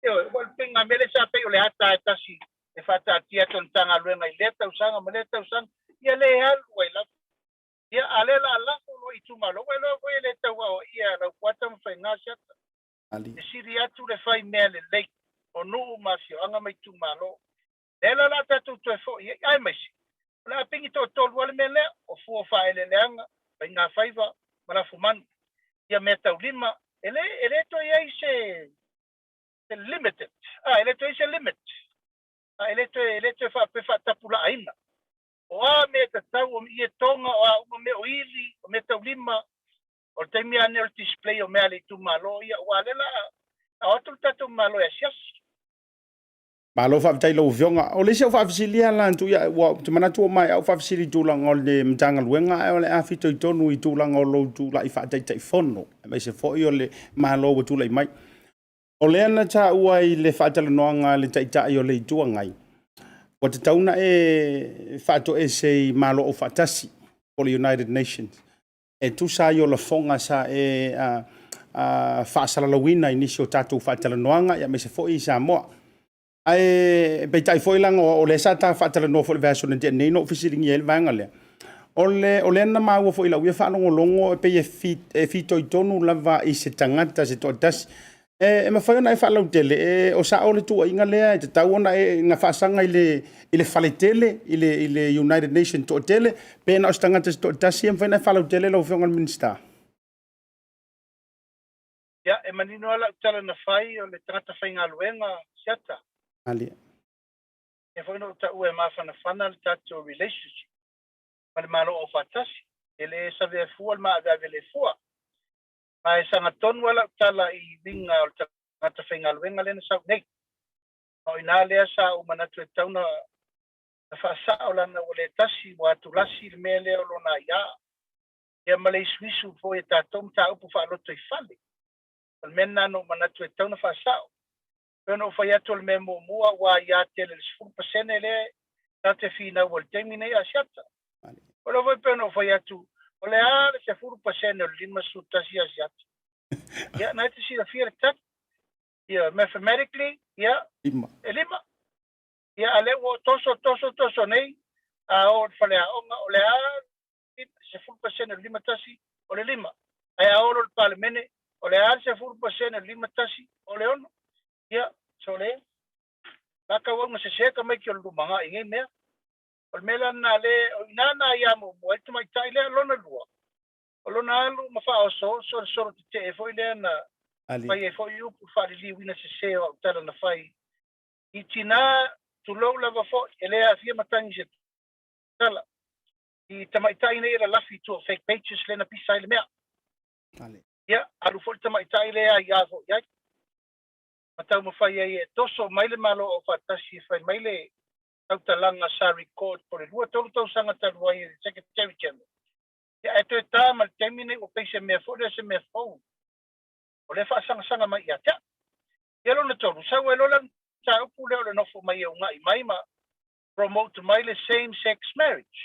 Ioe, ua o le ituaiga mea lea sa pei o le ata e tasi e faataatia atu e le Matagaluega i lea tausaga ma lea tausaga, ia le alu ai lava. Ia, a o lea o le a lafo loa i itumalo, ua iloa foi e le tau aoaia Laupua Tamafaiga se ata. E sili atu le fai mea lelei o nuu ma afioaga ma itumalo. Lea la o le a tatou toe foi ai, aemaise o le a pigi toatolu lava le mea lea, o fua o faaeleeleaga, faigafaiva ma lafumanu. Ia mea taulima, e le, e le toe i ai se, se limited, a, e le toe i ai se limit, a, e le toe, e le toe faapea faatapulaaina. O a mea tatau, o ietoga, o a uma mea, o ili, o mea taulima, o le taimi lava lenei o le display o mea a le itumalo, ia, aua o lea o le a o atu le tatou Malo e asiasi. Malo faafetai i lau Afioga. O le isi au faafesili ia la Tuia, ua ou te manatu ua maea au faafesili i tulaga o le Matagaluega, ae o le a fitoitonu i tulaga o lou tulai faataitaifono, aemaise foi o le Malo ua tulai mai. O lea na taua i le faatalanoaga a le Taitai o le Itu Agai, ua tatau ona e faatoese i Malo Aufaatasi po o le United Nations. E tusa ai o lafoga sa e faasalalauina i nisi o tatou faatalanoaga aemaise foi i Samoa. Ae peitai foi leaga o lea sa ta faatalanoa foi i le vaiaso na tea nei na ou fesiligia ai le vaega lea. O le, o lea na maua foi i lau ia faalogologo e pei e fitoitonu lava i se tagata se toatasi. E mafai ona e faalautele, e, o sao le tuuaiga lea e tatau ona e na faasaga i le, i le faletele, i le, i le United Nation toatele, pe na o se tagata se toatasi, e mafai ona e faalautele lau Afioga i le Minisita? Ia, e manino lava lau tala na fai o le tagata faigaluega Siata. Malie. Lea foi na ou taua e mafanafana le tatou relationship ma le Malo Aufaatasi. E le savea fua le maaveave le fua. Ma e sagatonu lava lau tala i uiga o le tagata faigaluega lea na sau nei. Ma o i ina lea sa ou manatu e tatau ona faasao leaga ua le tasi, ua atulasi le mea lea o lona aia. Ia ma le isuisu foi e tatou mataupu faalotoifale. O le mea lena na ou manatu e tatau ona faasao. Pei ona ou fai atu o le mea muamua ua aia tele i le 10% lea tatou te finau ai i le taimi nei Asiata. O lea foi pei ona ou fai atu, o le a le 10% o le 51 Asiata? Ia, na e te silafia le tali. Ia, mathematically, ia, e lima. Ia, a lea ua toso, toso, toso nei, a o i le faleaoga, o le a le 10% o le 51, o le lima. Ae a oo loa i le Palemene, o le a le 10% o le 51, o le ono. Ia, sole, la tau auga sese tamaiti o le lumanai i nei mea. O le mea la lena le, o i ina na aia muamua ai le tamaitai lea, lona lua, o lona alu ma faaosooso le solo tetee foi lea na fai ai foi upu faaliliuina sese o au tala na fai i tina, tulou lava foi, e le aafia matagi i se tala. I tamaitai nei e lalafi i tua o fake pages lea na pisa ai le mea. Ia, alu foi le tamaitai lea aia foi i ai. Ma taumafai ai e toso mai le Malo Aufaatasi e fai mai le tautalaga sa record po le 2, 3 tausaga talu ai e le Secretary General. Ia, ae toe ta ma le taimi nei ua pei se mea foi lea se mea fou. O lea e faasagasaga mai ia te au. Ia lona tolu, sau ai loa le mataupu lea o le nofo mai e ugai mai ma promote mai le same sex marriage.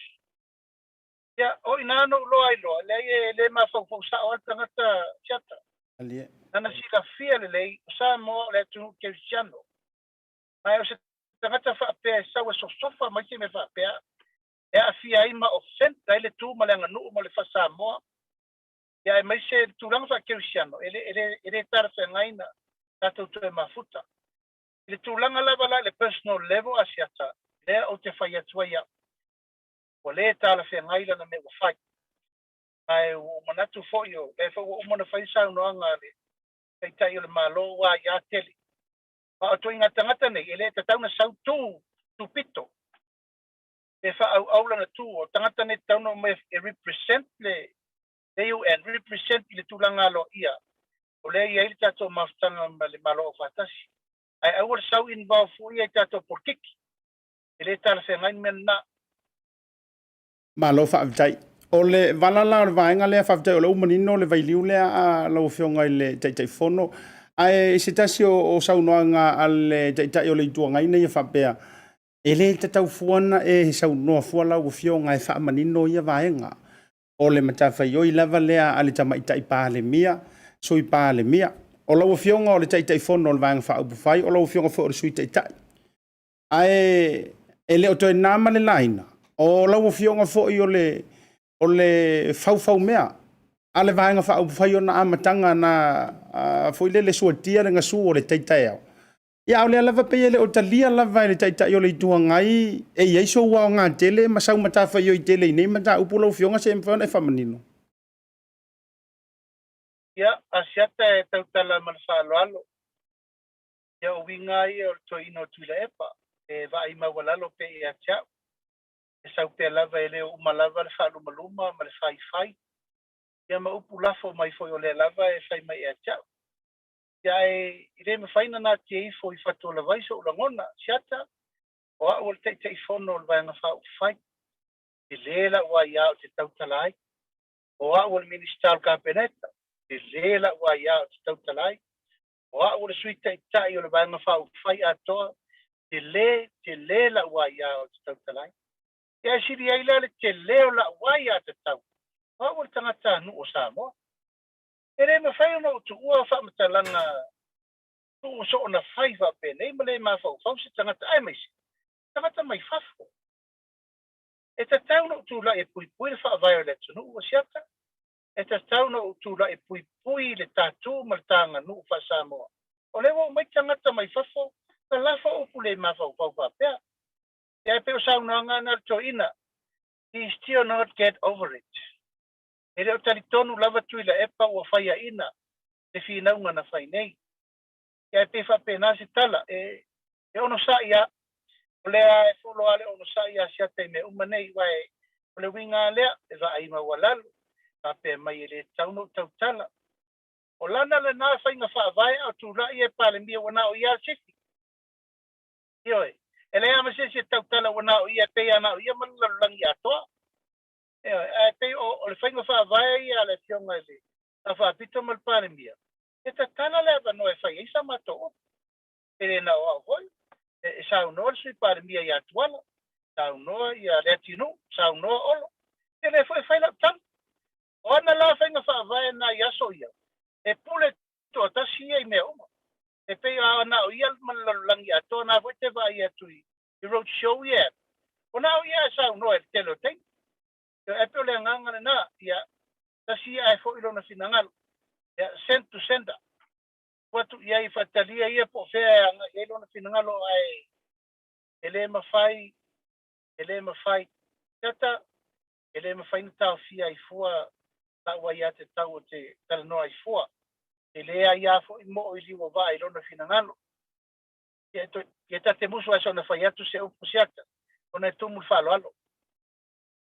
Ia, o i ina na ou iloa ai loa, leai e le mafaufau sao lava le tagata siata. Lana silafia lelei, o Samoa o le atunuu kerisiano. Ma o se tagata faapea e sau e sosofa mai se mea faapea, e aafia ai ma offend ai le tu ma le aganuu ma le faa-Samoa, ia aemaise le tulaga faa-kerisiano, e le, e le, e le talafeagai na tatou toe mafuta. I le tulaga lava la i le personal level Asiata, lea ou te fai atu ai au, ua le talafeagai lana mea ua fai. Ma ua ou manatu foi, o lea foi ua uma ona fai le saunoaga a le Taitai o le Malo, ua aia tele. Ma o ituaiga tagata nei, e le tatau ona sau tu, tu pito, pe faaauau lana tu. O tagata nei e tatau ona omai e represent le UN, represent i le tulaga aloaia o lea e i ai le tatou mafutaga ma le Malo Aufaatasi. Ae aua le sau involve fua ia i tatou polokiki. E le talafeagai le mea lena. Malo faafetai. O le vala la o le vaega lea, faafetai o lea ua manino le vailiu lea a lau Afioga i le Taitaifono. Ae i se tasi o saunoaga a le Taitai o le Itu Agai na ia faapea, e le tatau fua ona e saunoa fua lau Afioga e faamanino ia vaega. O le matafaioi lava lea a le Tamaitai Palemia, Sui Palemia. O lau Afioga o le Taitaifono o le Vaega Faaupufai, o lau Afioga foi o le Sui Taitai. Ae e le o toe na ma le laina, o lau Afioga foi o le, o le faufaumea a le Vaega Faaupufai ona amataga na foi lele suatia le gasu o le tai taeao. Ia, a o lea lava pei e le o talia lava e le Taitai o le Itu Agai e i ai sou aoga tele ma sau matafaioi tele i nei mataupu lau Afioga, se i mafai ona e faamanino. Ia, Asiata e tautala ma le faaaloalo. Ia, o uiga lava ia o le toeaina o Tuilaepa, e vaai maualalo pea ia te au. E sau pea lava e le o uma lava le faalumaluma ma le faifai, ia ma upu lafo mai foi o lea lava e fai mai ia te au. Ia ae e le mafai ona natia ifo i fatu o lavai so'u lagona, Siata, o a'u o le Taitaifono o le Vaega Faaupufai. Tele la'u aiā ou te tautala ai. O a'u o le Minisita o le Kapeneta. Tele la'u aiā ou te tautala ai. O a'u o le Sui Taitai o le Vaega Faaupufai atoa. Tele, tele la'u aiā ou te tautala ai. Ia e sili ai la le tele o la'u aiā tatau. O au o le tagatanuu o Samoa. E le mafai ona ou tuua faamatalaga tuu soona fai faapenei ma le mafaufau se tagata aemaise tagata mai fafo. E tatau ona ou tulai e puipui le faavae o le atunuu ua siata. E tatau ona ou tulai e puipui le ta tu ma le ta aganuu faa-Samoa. O lea ua omai tagata mai fafo na lafo upu le mafaufau faapea. Ia e pei o saunoaga na a le toeaina, he still not get over it. E le o talitonu lava Tuilaepa ua faiaina le finauga na fai nei. Ia e pei faapena se tala, e e onosai a. O lea e folo a le onosai ia Asiata i mea uma nei, aua e o le uiga a lea, e vaai maualalo, faapea mai e le tatau ona ou tautala. O lana lena faiga faavae a o tulai ia e Palemia ua na o ia a le sifi. Ioe, e leai lava ma se isi e tautala ua na o ia e pei lava na o ia ma le lalolagi atoa. Ioe, ae pei o, o le faiga faavae ia a le Afioga i le Sao Faapito ma le Palemia, e tatala le avanoa e fai ai sa matou upu. E le na o au foi, e, e saunoa le Sui Palemia ia Tuala, saunoa ia Leatinuu, saunoa Olo, ia lea foi e fai lau tala. O ana la faiga faavae na i aso ia, e pule toatasi ia i mea uma. E pei a na o ia ma le lalolagi atoa, na foi te vaai atu i, i road show ia e alu, o na o ia e saunoa i le tele o taimi. Ia, e pei o le agaga lena, ia, tasi ia ae foi lona finagalo, ia, send to sender. Tuu atu i ai faatalia ia po o fea e agai ai lona finagalo, ae e le mafai, e le mafai. Tata, e le mafai ona taofia ai fua lau aiatatau ou te talanoa ai fua. E le aia foi moo i liu o vaa i lona finagalo. Ia, ia ta te musu ae soona fai atu se upu se ata, ona e tumu le faaaloalo.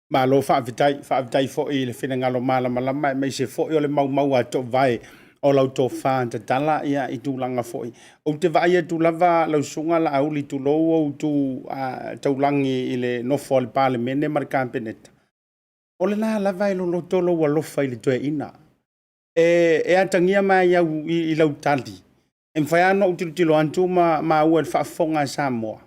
Malo faafetai, faafetai foi i le finagalo malamalama aemaise foi o le maumau a toovae o lau tofa tatala ia i tulaga foi. Ou te vaai atu lava lau susuga Laauli tulou ou tu taulagi i le nofo a le Palemene ma le Kapeneta. O lena lava e loloto lou alofa i le toeaina. E, e atagia mai au i, i lau tali. E mafai lava ona ou tilotilo atu ma maua i le faafofoga a Samoa.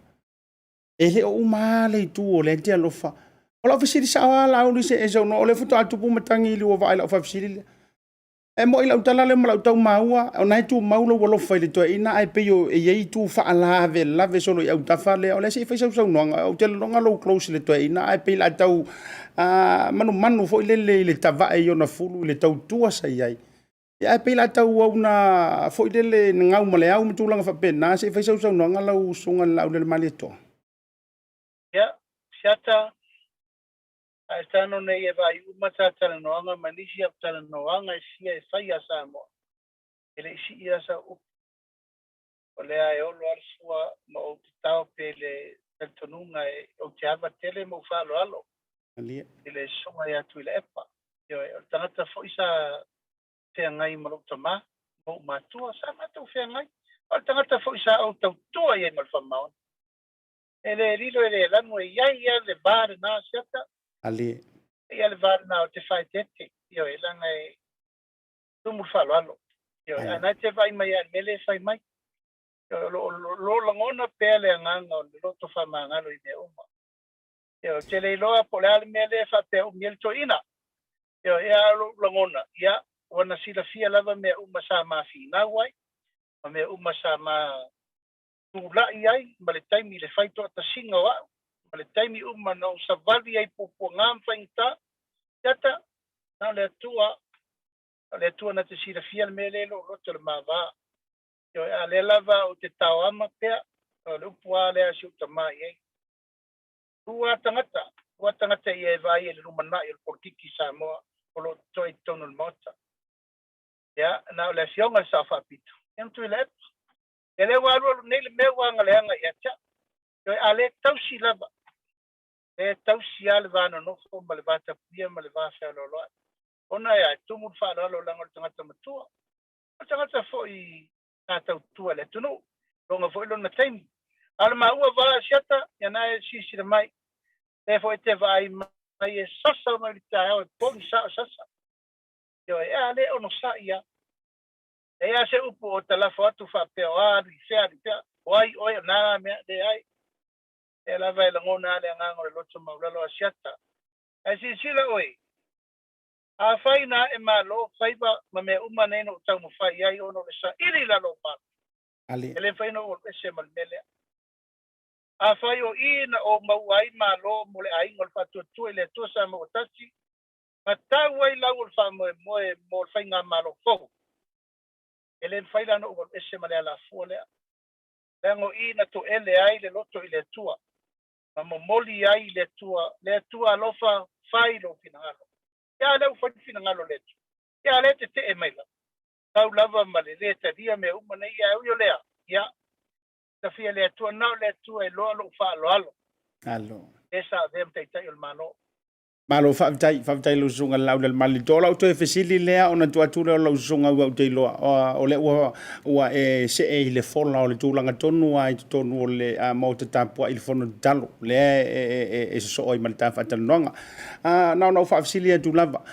E le o uma lava le itu o lea e te alofa. O lau fesili sao lava Laauli se e saunoa, o lea faatoa tupu matagi i liu o vaa i lau faafesili lea. E moi lau tala lea ma lau tau maua, o na e tumau lou alofa i le toeaina, ae pei o e i ai itu faalavelave solo i autafa lea. O lea se i fai sau saunoaga, ou te lagona lou close i le toeaina, ae pei o le a tau manumanu foi lele i le tavae i ona fulu i le tautua sa i ai. Ia, ae pei o le a tau auna foi lele gau ma le au ma tulaga faapena, se i fai sau saunoaga lau susuga i le Laaulialemalietoa. Ia, Siata, a e tano nei e vaai uma ta talanoaga ma nisi au talanoaga e fia e fai iā Samoa, e le i sii lava sau upu. O lea e olo lava le fua ma ou tatao pe le talitonuga e ou te ava tele ma ou faaaloalo i le susuga ia Tuilaepa. Ioe, o le tagata foi sa feagai ma lou tama, ma ou matua, sa matou feagai. O le tagata foi sa ou tautua i ai ma le faamaoni. E le lilo e le lanu e i ai ia le va lena Siata. Malie. E i ai le va lena o te faaeteete. Ioe, leaga e tumu le faaaloalo. Ioe, ae na e te vaai mai lava i le mea lea e fai mai. Ioe, o lo o lagona pea le agaga o le loto faamagalo i mea uma. Ioe, ou te le iloa po o le a le mea lea e faapea umi ai le toeaina. Ioe, ia a o lou lagona, ia, ua na silafia lava mea uma sa ma finau ai, ma mea uma sa ma tulai ai, ma le taimi i le fai toatasiga o au, ma le taimi uma na ou savali ai i puapuaga ma faigata, Siata, na o le Atua, na o le Atua na te silafia le mea lea i lou loto i le ma va. Ioe, a o lea lava ou te taoama pea, o le upu lava lea a si ou tama i ai. Lua tagata, lua tagata ia e vaai ai i le lumanai o le polokiki i Samoa o lo o totoe i totonu o le Maota. Ia, na o le Afioga i le Sao Faapito, ia ma Tuilaepa. Ia lea ua alualu nei le mea ua agaleaga ia te au. Ioe, a le tausi lava, e tausi lava le va nonofo ma le va tapuia ma le va fealoaloai. Ona e a, e tumu le faaaloalo leaga o le tagata matua. O le tagata foi sa tautua i le atunuu, loga foi lona taimi. A o le maua va a Siata, ia na e silasila mai, lea foi e te vaai mai e sasa mai le taeao e pogi sao sasa. Ioe, e a le onosai lava. Leai lava se upu o talafo atu faapea o a alu i fea alu i fea, o ai oe, o na mea, leai. Lea lava e lagona lava le agaga o le loto maualalo a Siata. Ae silasila oe, Afai na ae malo faiva ma mea uma nei na ou taumafai ai ona o le saili i lalo o malo, e le mafai ona ou alu ese ma le mea lea. Afai o i na ou maua ai malo mo le aiga o le Faatuatua i le Atua Samoa Tasi, ma tau ai lau o le faamoemoe mo le faigamalo fou, e le mafai la ona ou alu ese ma le alafua lea, leaga o i na toele ai le loto i le Atua, ma momoli ai i le Atua, Le Atua alofa, fai lou finagalo. Ia a lea ua fai le finagalo o le Atua? Ia a lea e tetee mai lava? Tau lava ma le lē talia mea uma nei, ae ui o lea, ia, tafia le Atua, na o le Atua e iloa lou faaaloalo. Alo. Lea sa avea ma Taitai o le Malo. Malo faafetai, faafetai i lau susuga i le Laaulialemalietoa. O lau toe fesili lea ona tuu atu lea o lau susuga ua ou te iloa o lea ua, ua e see i le fola o le tulaga tonu lava i totonu o le Maota tapuai i le fono tatalo lea e, e, e, e sosoo ai ma le ta faatalanoaga. Na ona ou faafesili atu lava,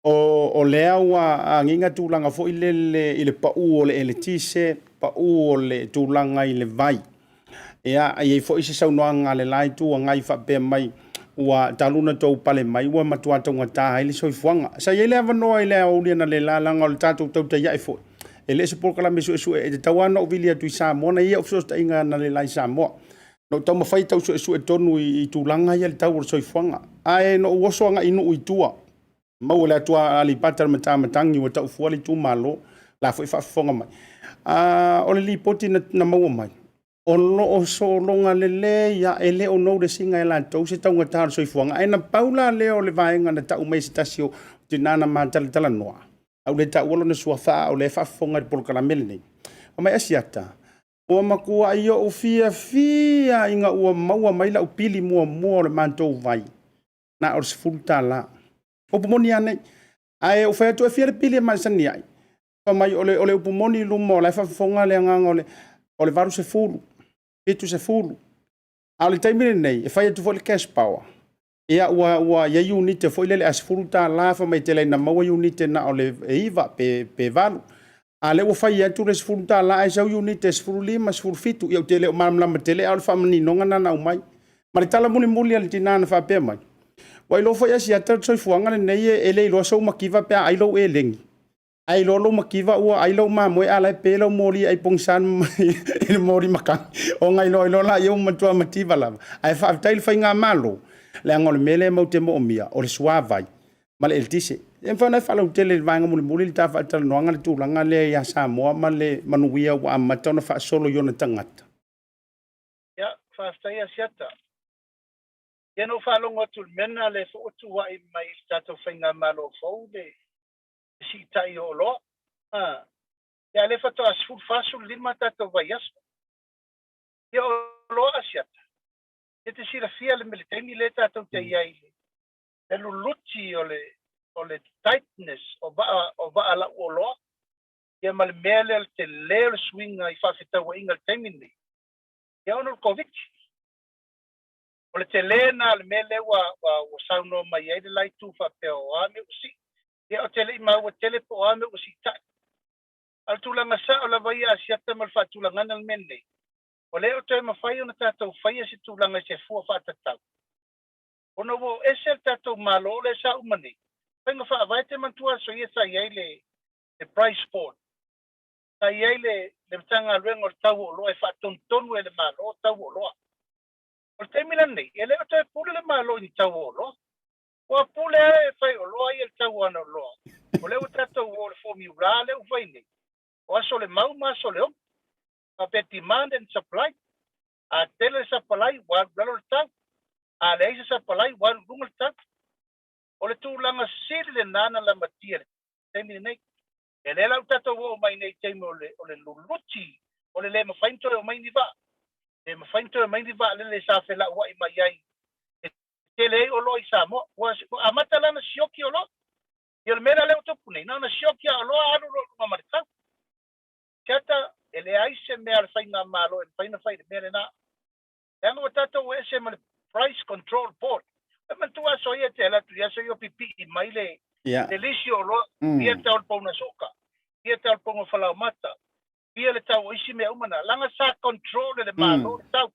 o, o lea ua agiga tulaga foi lele i le pau o le eletise, pau o le tulaga i le vai. Ia, e i ai foi se saunoaga a le la Itu Agai faapea mai, ua talu ona tou pale mai ua matua taugata ai le soifuaga. Sa i ai le avanoa i le aoauli analeila leaga o le tatou tautai ae foi, e le o se polokalame suesue e tatau lava ona ou vili atu i Samoa na i ai au fesootaiga analeila i Samoa. Na ou taumafai e tau suesue tonu i tulaga ia i le tau o le soifuaga. Ae na ou oso agai i nuu i tua, maua le atu a Aleipata le matamatagi ua tau fua le itumalo, la foi faafofoga mai. O le lipoti na maua mai, o lo o sologa lelei lava, e le o notice ina e latou se taugata o le soifuaga. Ae na pau la lea o le vaega na tau mai e se tasi o tina na ma talatalanoa, a ua le taua lona suafa a o lea e faafofoga i le polokalame lenei. Fai mai Asiata, ua matuai ou fiafia ina ua maua mai lau pili muamua o le matou vai, na o le $10. Upu moni lava nei. Ae ou fai atu, e fia le pili e masani ai? Fai mai, o le, o le upu moni i luma o la e faafofoga le agaga o le, o le 80, 70. A o le taimi lenei, e fai atu foi le cash power. Ia, ua, ua i ai iunite foi lele a $10, fai mai e tele ai ina maua iunite na o le 9 pe, pe 8. A lea ua fai atu le $10 ae sau iunite 15, 17, ia ou te le o malamalama tele a o le faamaninoga lena na aumai. Ma le tala mulimuli a le tina na faapea mai, ua iloa foi Asiata le soifuaga lenei e le iloa sou mativa pe a ai lou elegi. Ae iloa lou mativa ua ai lau mamoe a la e pe lau moli ai pogisa i le moli makani ona iloa ai loa laia ua matua mativa lava. Ae faafetai i le faigamalo leaga o le mea lea matou te moomia o le suavai ma le eletise. E mafai ona e faalautele i le vaega mulimuli le ta faatalanoaga le tulaga lea ia Samoa ma le manuia ua amata ona faasolo i ona tagata. Ia, faafetai Asiata. Ia na ou faalogo atu i le mea lena lea foi ua tuuai mai i le tatou faigamalo fou le siitai o oloa. A, ia lea faatoa 14, 15 tatou vaiaso. Ia o oloa Asiata, e te silafia le mea le taimi lea tatou te i ai i le luluti o le o le tightness o vaa o vaa lau oloa ia ma le mea lea o le tele o le suiga i faafetauaiga i le taimi lenei ia ona o le Koviti. O le tele lena o le mea lea ua ua ua saunoa mai ai le la itu faapea o a mea ua sii. Ia ou te le i maua tele po o a mea ua siitai. A o le tulaga sao lava ia Asiata ma le faatulagaga o le mea lenei, ua le o toe mafai ona tatou faia se tulaga i se fua faatatau Ona ua o ese le tatou Malo lea sa uma nei, faiga faavae te manatua aso ia sa i ai le le price board, sa i ai le le Matagaluega o le Tau o Oloa e faatonutonu e le Malo tau o oloa. O le taimi lenei, e le o toe pule le Malo i ni tau o oloa. Ua pule lava e fai oloa ia i le tau o ana oloa. O lea ua tatou o i le formula lea ua fai nei, o aso o le mau ma aso o le ogi. Faapea demand and supply. A tele le sapalai, ua alu i lalo le tau. A leai se sapalai, ua alu i luga le tau. O le tulaga sili lena na lamatia i le taimi lenei. Ia lea la ua tatou oo mai nei i taimi o le, o le luluti, o le le mafai ona toe omai ni vaa. Le mafai ona toe omai ni vaalele sa felauai mai ai e tele ai oloa i Samoa. Ua, ua amata la ona sioki oloa. Ia o le mea la lea ua tupu nei, na ona sioki lava oloa alu loa i luga ma le tau. Tiata, e leai se mea a le faigamalo e mafai ona fai i le mea lena. Leaga ua tatou o ese ma le Price Control Board. E manatua aso ia e te alu atu i aso ia o pipii mai le, le lisi o oloa, fia le tau o le pauna suka, fia le tau o le pauna falaoamata, fia le tau o isi mea uma na. Leaga sa control e le Malo le tau.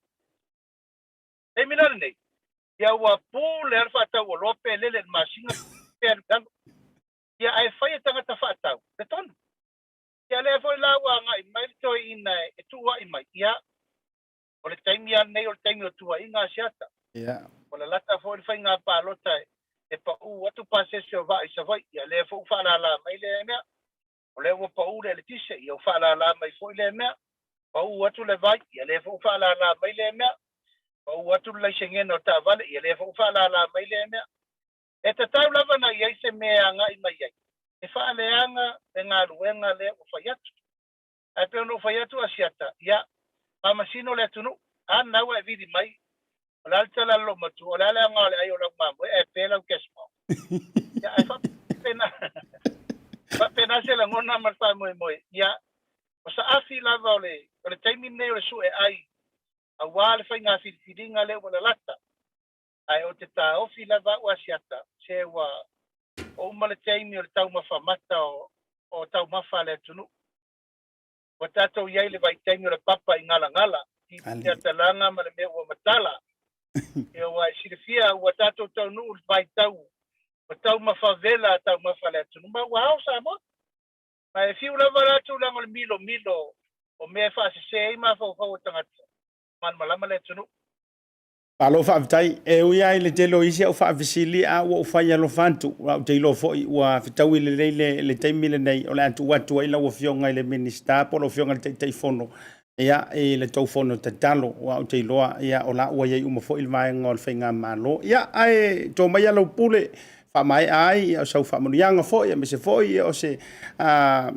Taimi la lenei, ia ua pule lava le faatau oloa pe lele i le masina pe alu i lalo. Ia, ae fai e tagata faatau le tonu. Ia, lea foi la ua agai mai le toeaina e tuuai mai, ia, o le taimi lava lenei o le taimi o tuuaiga a Asiata. Ua lalata foi le faiga palota e pau atu pasese o vaa i Savaii, ia lea foi ua faalala mai lea mea. O lea ua pau le eletise, ia ua faalala mai foi lea mea. Pau atu le vai, ia lea foi ua faalala mai lea mea. Pau atu le laisengena o taavale, ia lea foi ua faalala mai lea mea. E tatau lava ona i ai se mea e agai mai ai e faaleaga le galuega lea ua fai atu. Ae pei ona ou fai atu Asiata, ia, faamasino le atunuu, a lena ua e vili mai, o le a le tala a le loomatua, o le a le aoga o le ai o lau mamoe ae pe lau cash power. Ia, ae faapena, faapena se lagona ma le faamoemoe. Ia, o saafi lava o le, o le taimi lenei o le sue ai aua le faiga filifiliga lea ua lalata. Ae ou te taofi lava au Asiata, se ua uma le taimi o le taumafa mata o taumafa a le atunuu. Ua tatou i ai i le vaitaimi o le papa i galagala, i te atalaga ma le mea ua matala. Ia ua e silafia ua tatou taunuu i le vaitau o taumafa vela a taumafa a le atunuu, ma ua ao Samoa. Ma e fiu lava la tulaga o le milomilo o mea e faasese ai mafaufau o tagata, malamalama le atunuu. Malo faafetai. E ui lava i le tele o isi au faafesili, a ua ou fai alofa atu, aua ou te iloa foi ua fetaui lelei le, le taimi lenei o le a tuu atu ai lau Afioga i le Minisita po o lau Afioga i le Taitaifono ia, i le tou fono tatalo, aua ou te iloa ia, o la ua i ai uma foi le vaega o le Faigamalo. Ia, ae to maia lau pule faamaea ai ia, o sau faamanuiaga foi, aemaise foi ia, o se a,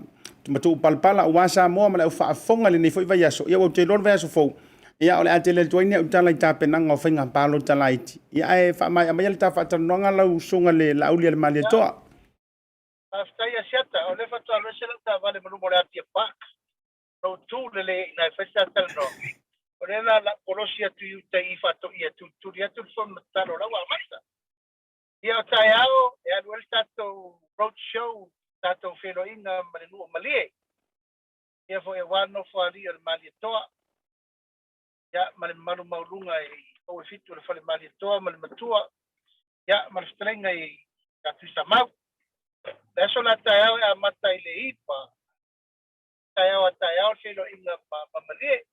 matuupalapala aua Samoa ma le au faafofoga i lenei foi vaiaso. Ia, ua ou te iloa le vaiaso fou, Ia, o le a tele atu ai ni au tala i tapenaga o faiga palota laiti. Ia, ae faamaea maia le ta faatalanoaga lau susuga le Laauli a le Malietoa. Faafetai Asiata, o lea faatoa alu ese lau taavale ma luma o le Apia Park, lou tu lelei ai i ina e fai le ta talanoaga. O lea la la kolosi atu i uta i Faatoia e tulituli atu le fono tatalo o la ua amata. Ia o taeao e alu ai le tatou road show, tatou feiloaiga ma le nuu o Malie. Ia foi aua le Nofoalii o le Malietoa, ia, ma le mamalu maualuga i pou e fitu o le Fale Malietoa ma le Matua, ia, ma le fetalaiga i ia Tuisamau. Le aso la taeao e amata i le iva, taeao a taeao le feiloaiga ma, ma Malie.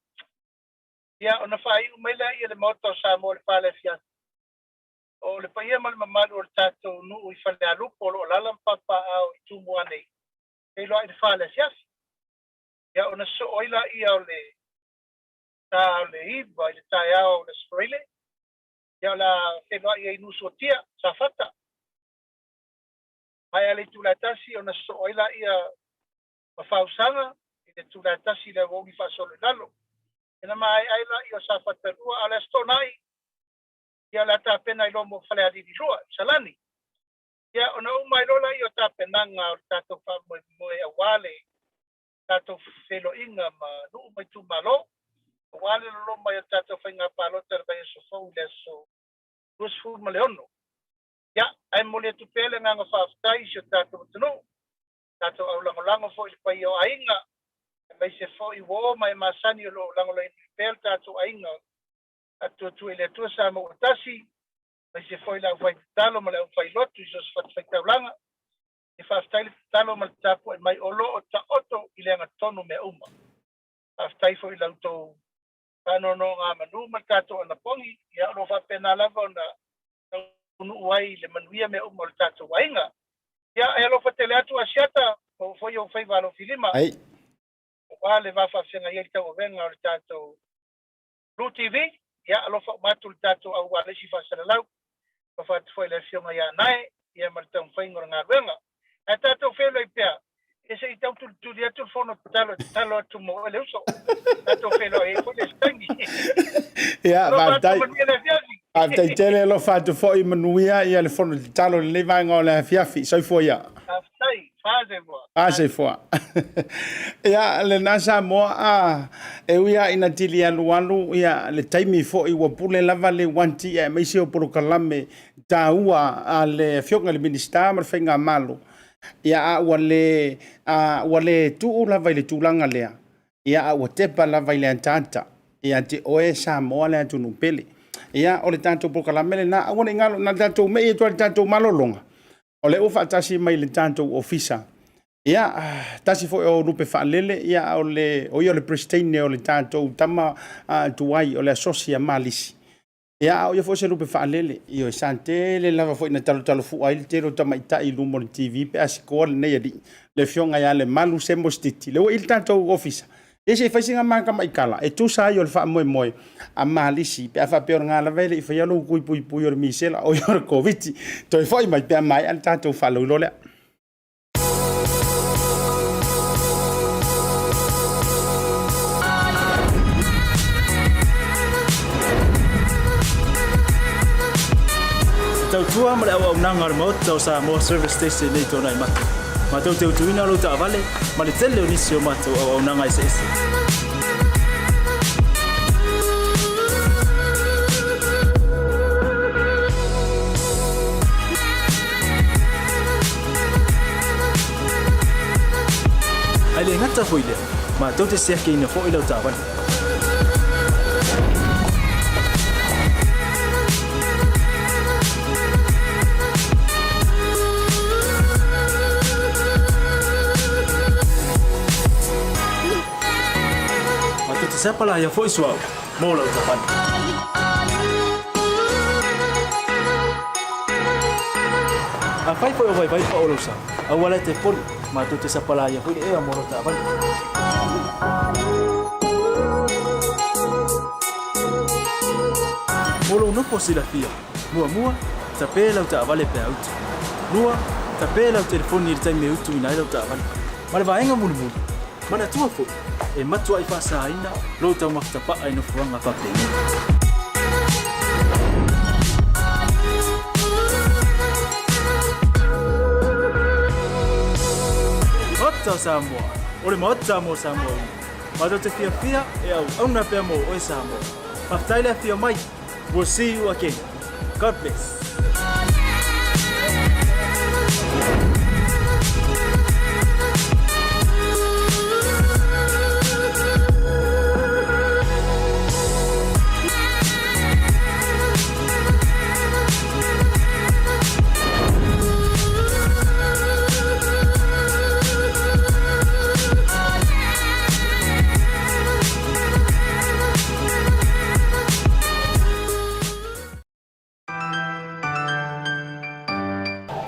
Ia, ona faaiu mai lea i le Maota o Samoa i le fale afiafi. O le paia ma le mamalu o le tatou nuu i Falealupo o lo o alaala ma papaaao i Tumua nei, feiloai i le fa le afiafi. Ia ona soo ai laia o le ta o le iva i le taeao o le Aso Faraile, ia o le a feiloai ai i Nuusuatia, Safata. Maea le itula e tasi ona soo ai laia ma Fausaga i le itula e tasi i le aoauli faasolo i lalo. Ina maea ai laia o Safata 2, a o le Aso Toonai, ia o le a tapena ai loa mo Falealili 2 i Salani. Ia, ona uma ai loa lea o tapenaga o le tatou faamoemoe aua le tatou feiloaiga ma nuu ma itumalo, aua le lolo mai o le tatou faiga palota i le vaiaso fou i le aso 26. Ia, ae momoli atu pea le agaga faafetai i si o tatou atunuu, tatou aulagolago foi i le paia o aiga, aemaise foi uo ma e masani o lo o lagolagoina pea le tatou aiga Faatuatua i le Atua Samoa ua tasi, aemaise foi le aufai tatalo ma le aufai lotu i so o se fatafaitaulaga. E faafetai le tatalo ma le tapuai mai o lo o taoto i le agatonu mea uma. Faafetai foi i la outou faanonogamanu ma le tatou anapogi, ia o lo o faapena lava ona taunuu ai le manuia mea uma o le tatou aiga. Ia, e alofa tele atu Asiata, maua foi ou faiva alofilima, aua le va faafeagai ai le tauavega o le tatou Blue TV, ia alofa uma atu le tatou au ualesi faasalalau. Alofa atu foi i le afioga ia Nae, ia ma le taumafaiga o le galuega. Ae tatou feiloai pea, ia se i tau tulituli atu le fono tatalo e tatalo atu mo oe le uso. Tatou feiloai ai foi le isi taimi. Ia, Alofa atu faafetai. manuia le afiafi. Faafetai tele, alofa atu foi manuia ia le fono tatalo i lenei vaega o le afiafi. Soifua ia. Faafetai. Faasefua. Faasefua. Ia, lena Samoa, a, e ui lava ina tili alualu ia, le taimi foi ua pule lava le uanti aemaise o polokalame taua a le Afioga i le Minisita ma le Faigamalo, ia, a ua le, a, ua le tuu lava i le tulaga lea, ia, a ua tepa lava i le ataata ia te oe Samoa le atunuu pele. Ia, o le tatou polokalame lena, aua ne i galo, na tatou mei atu lava i le tatou malologa. O lea ua faatasi mai le tatou ofisa, ia, tasi foi o lupe faalele, ia, o le, o ia o le Peresetene o le tatou tama tuai o le Asosi a Malisi. Ia, a o ia foi se lupe faalele, ioe, sa tele lava foi na talotalo fua ai le tele o tamaitai i luma o le TV pe a sikoa lenei alii, le afioga ia Lemalu Semo Stiti, lea ua i le tatou ofisa. Ia se i fai sina matamaitala e tusa ai o le faamoemoe a Malisi pe a faapea o lena lava e le i faia lou tui puipui o le misela oi o le Koviti. Toe foi mai pe a maea le tatou faaloilo lea. E tautua ma le auaunaga a le Maota o Samoa Service Station nei Tuanaimato. Matou te utuina lou taavale ma le tele o nisi o matou auaunaga eseese. Ae le gata foi lea, matou te siakiina foi lau taavale. Matou te sapalaia foi suauu mo lau taavale. Afai foi o vaivai pao lou sa, aua la e te poli, matou te sapalaia foi le ea mo lau taavale. Mo lou nofo silafia, muamua, tape lau taavale pe a utu. Lua, tape lau telefoni i le taimi e utuina ai lau taavale. Ma le vaega mulimuli, manatua foi, e matuai faasaina lou taumafa tapaa i nofoaga faapenei. Maota o Samoa, o le Maota mo Samoa uma. Matou te fiafia e auauna pea mo oe Samoa. Faafetai le afio mai. We'll see you again. God bless.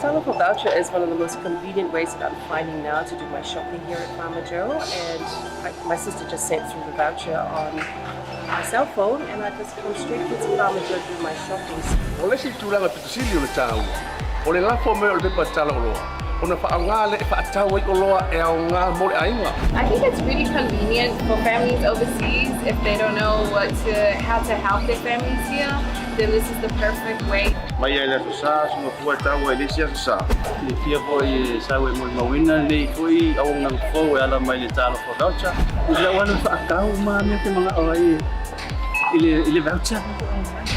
Talofa voucher is one of the most convenient ways that I'm finding now to do my shopping here at Farmer Joe and I, my sister just sent through the voucher on my cell phone and I just come straight here to Farmer Joe to do my shopping. O le isi tulaga pito sili o le taua, o le lafo mai o le pepa tala oloa, ona faaaoga lea e faatau ai oloa e aoga mo le aiga. I think it's really convenient for families overseas if they don't know what to, how to help their families here, then this is the perfect way. Mai ai le Aso Sa, suga fua e taua i le isi Aso Sa. Silafia foi e sau e molimauina lenei foi auaunaga fou e ala mai le Talofa Voucher. I lau alu faatau ma mea te manao ai i le, i le voucher.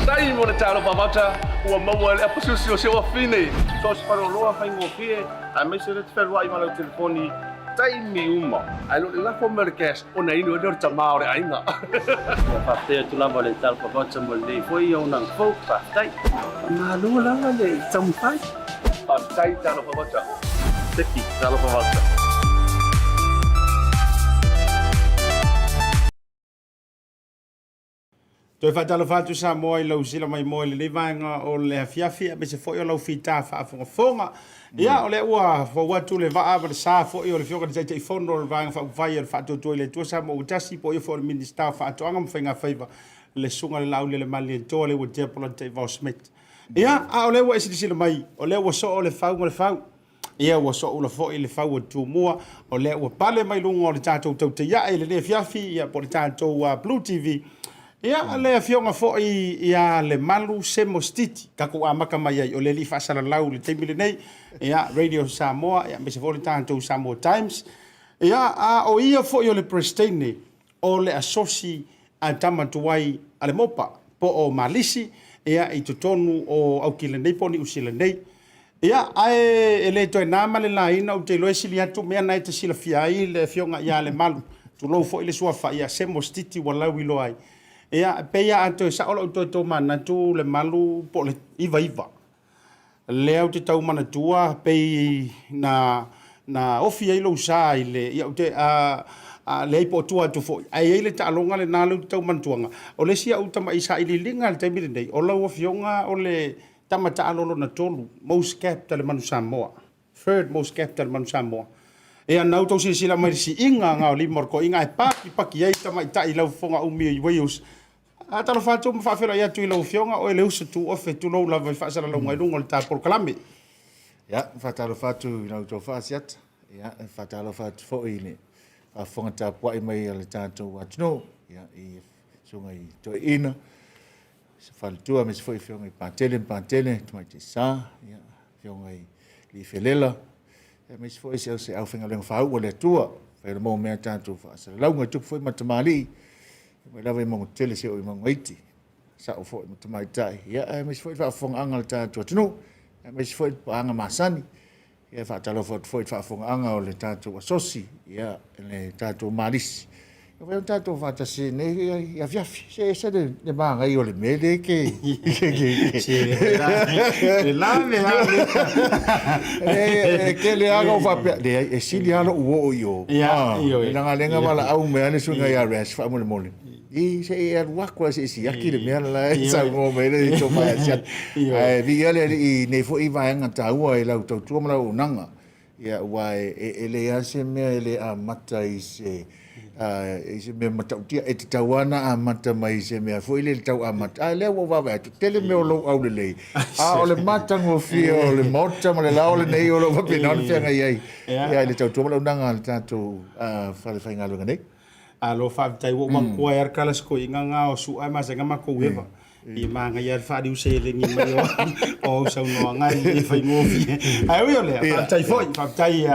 Tai mo le Talofa Voucher ua maua e le apasusi o si ou afine. So o se faleoloa faigofie aemaise le te fealuai ma lau telefoni taimi uma. Ae le o le lafo mai o le cash ona inu ai lea o le tama o le aiga. Ua faafetai atu lava le Talofa Voucher mo lenei foi auaunaga fou. Faafetai. Faamalo lava le taumafai. Faafetai Talofa Voucher. Seki, Talofa Voucher. Toe faatalofa atu Samoa i lau sila mai moe i lenei vaega o le afiafi aemaise foi o lau fita faafogafoga. Ia, o lea ua fou atu le vaa ma le sa foi o le Afioga i le Taitaifono o le Vaega Faaupufai o le Faatuatua i le Atua Samoa ua tasi, po o ia foi o le Minisita o Faatoaga ma Faiga Faiva, le Susuga i le Laaulialemalietoa Leuatea Polataivao Smith. Ia, a o lea ua e silasila mai, o lea ua soo le fau ma le fau. Ia, ua sooula foi le fau o Tumua, o lea ua pale mai luga o le tatou tautaiae i lenei afiafi, ia, po o le tatou Blue TV. Ia, le afioga foi ia Lemalu Semo Stiti, tatou amata mai ai, o le alii faasalalau i le taimi lenei, ia, Radio Samoa, ia, aemaise foi o le tatou Samoa Times. Ia, a o ia foi o le Peresetene o le Asosi a tama tuai a le Mopa, po o Malisi, ia, i totonu o Aukila nei po o Niusila nei. Ia, ae e le toe na ma le laina, ou te iloa e sili atu mea na e te silafia ai le afioga ia Lemalu, tulou foi le suafa ia Semo Stiti ua lauiloa ai. Ia, e pei lava a toe sao lau toe tomanatu Lemalu po o le 99. Lea ou te tau manatua pei na na ofi ai lou sa i le ia ou te a a leai po o tua atu foi ae i ai le taaloga lena lea ou te tau manatuaga. O le isi au tama'i sailiiliga i le taimi lenei, o lau Afioga o le tama taalo lona tolu, most capped a le Manu Samoa, third most capped a le Manu Samoa. Ia na outou silasila mai i le siiga gaolima o le toeaina ae pakipaki ai tamaitai i lau fofoga umi i Wales. A talofa atu ma faafeiloai atu i lau Afioga, oe le uso tuofe, tulou lava i faasalalauga i luga o le ta polokalame. Ia, e faatalofa atu i la outou faasiata. Ia, e faatalofa atu foi i le faafofoga tapuai mai a le tatou atunuu, ia, i susuga i toeaiina, se faletua, aemaise foi afioga i Patele ma Patele, Tamaitai Sa, ia, afioga i Liifelela, aemaise foi se se aufaigaluega faauu a le Atua, fai o le maua mea tatou faasalalauga i tupu foi ma tamalii, mai lava i mauga tele seia oo i mauga iti, sao foi ma tamaitai, ia, aemaise foi le faafofogaaga a le tatou atunuu, aemaise foi le paaga masani, ia, e faatalofa atu foi i le faafofogaaga o le tatou asosi, ia, le tatou malisi, Ua mafai ona tatou faatasi i lenei afiafi. Se e ese le manaia o le mea lea ke... Le lave lava le... E tele lava na ou faapea, leai, e sili lava lou oo i o. Leaga lea na valaau mai lava le susuga ia Rash faamolemole, i se i alu atu lava se i siaki le mea la e saunoa mai ai le tofa ia Siaki. Ae viia le Alii i nei foi vaega taua i lau tautua ma lau auaunaga. Ia, aua e leai lava se mea e le amata i se, i se mea matautia. E tatau lava ona amata mai i se mea foi lele tau amata. A lea ua ou vaavaai atu, tele mea o lou aulelei, a o le matagofie o le Maota ma le lao lenei o lo o faapena ona feagai ai i le tautua ma le auaunaga a le tatou falefaigaluega nei. Alo faafetai ua ou manatua ai lava le tala a si toeaina lena o Su'a e masani ona matou eva. I manaia le faaliu seleni mai o au saunoaga e le faigofie. Ae ui o lea, faafetai foi, faafetai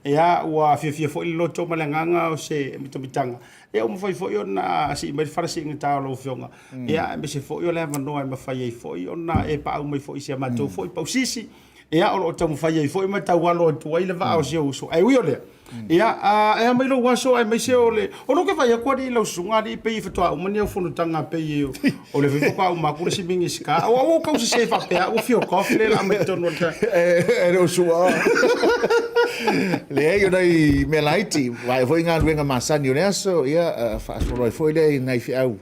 ia ua fiafia foi le loto ma le agaga o se mitamitaga. Ia ua mafai foi ona sii mai le fala siigata o lau Afioga. Ia aemaise foi o le avanoa e mafai ai foi ona e paau mai foi i si a matou foi pausisi. Ia, o lo o taumafai ai foi ma tau alo atu ai le vaa o si ou uso. Ae ui o lea, ia, e a mai lou aso aemaise o le... O lou ke vaai atu alii i lau susuga alii pei e faatoa uma ni au fonotaga pei o le foi faatoa uma atu le isi Minisita. Aua ua ou tau sese faapea ua fia off le la mai totonu o le ta... E le o sua. Leai, o nai mea laiti, vaai foi galuega masani o le aso, ia, faasolo ai foi lea i nai feau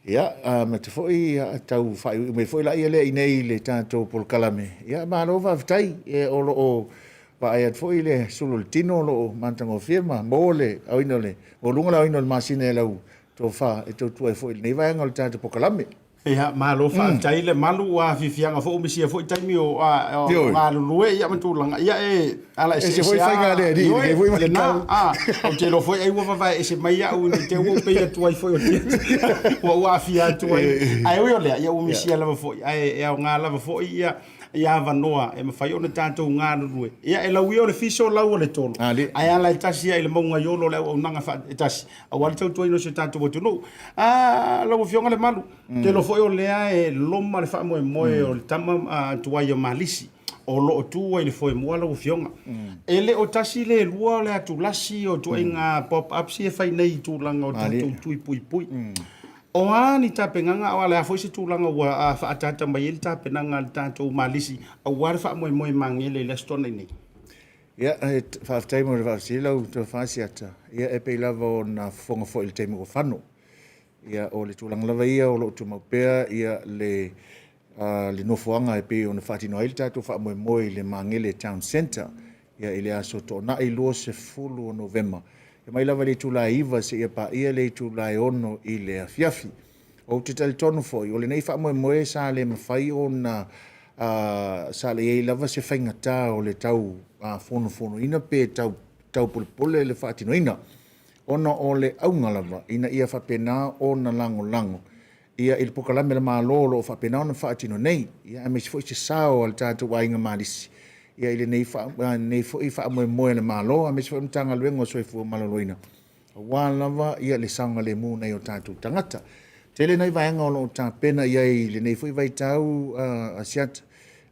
Ia, amata foi tau faaiuiu mai foi laia lea i inei i le tatou polokalame. Ia, malo faafetai. O lo o vaai atu foi le sulu o le tino o lo o matagofie ma maua le aoina o le maualuga le aoina o le masina e lau tofa e tautua ai foi i lenei vaega o le tatou polokalame. Ia, malo faafetai le malu ua afiafiaga foi ua misia foi taimi o galulue ia ma tulaga. Ia e ala eseese foi faiga a le alii i lenei foi vaitau. Ou te iloa foi ai ua vavae ese mai au i te ua ou pei atu ai foi o te ua ou aafia atu ai. Ae ui o lea, ia ua misia lava foi, ae e aoga lava foi ia ia avanoa e mafai ona tatou galulue. Ia e lau ia o le fiso lau o le tolo, ae ala e tasi ia i le mauga i olo o le auaunaga faatasi aua le tautuaina o si o tatou atunuu. A, lau Afioga Lemalu, ou te iloa foi o lea e loma le faamoemoe o le tama tuai o Malisi. o lo o tu ai i le foemua lau Afioga. E le o tasi le lua o le atulasi o ituaiga pop-ups ia e fai nei i tulaga o tatou tui puipui. O a ni tapenaga, a o le a foi se tulaga ua faaataata mai ai le tapenaga a le tatou Malisi aua le faamoemoe magele i le Aso Toonai nei? Ia, e faafetai mo le faafesili lau Tofa Asiata. Ia, e pei lava ona fofoga foi i le taimi ua fano. Ia, o le tulaga lava ia o lo o tumau pea ia le le nofoaga e pei ona faatino ai le tatou faamoemoe i le Magele Town Centre ia i le aso Toonai 20 o Novema, e mai lava i le itula e 9 seia paia le itula e 6 i le afiafi. Ou te talitonu foi, o lenei faamoemoe sa le mafai ona sa le i ai lava se faigata o le tau fonofonoina pe tau taupolepole le faatinoina, ona o le auga lava ina ia faapena ona lagolago ia i le polokalame a le Malo o lo o faapena ona faatino nei, ia aemaise foi se sao a le tatou aiga Malisi ia i lenei, lenei foi faamoemoe a le Malo aemaise foi le Matagaluega o le Soifua Maloloina aua lava ia le saogalemu o nai o tatou tagata. Tele nai vaega o lo o tapena i ai i lenei foi vaitau a Asiata,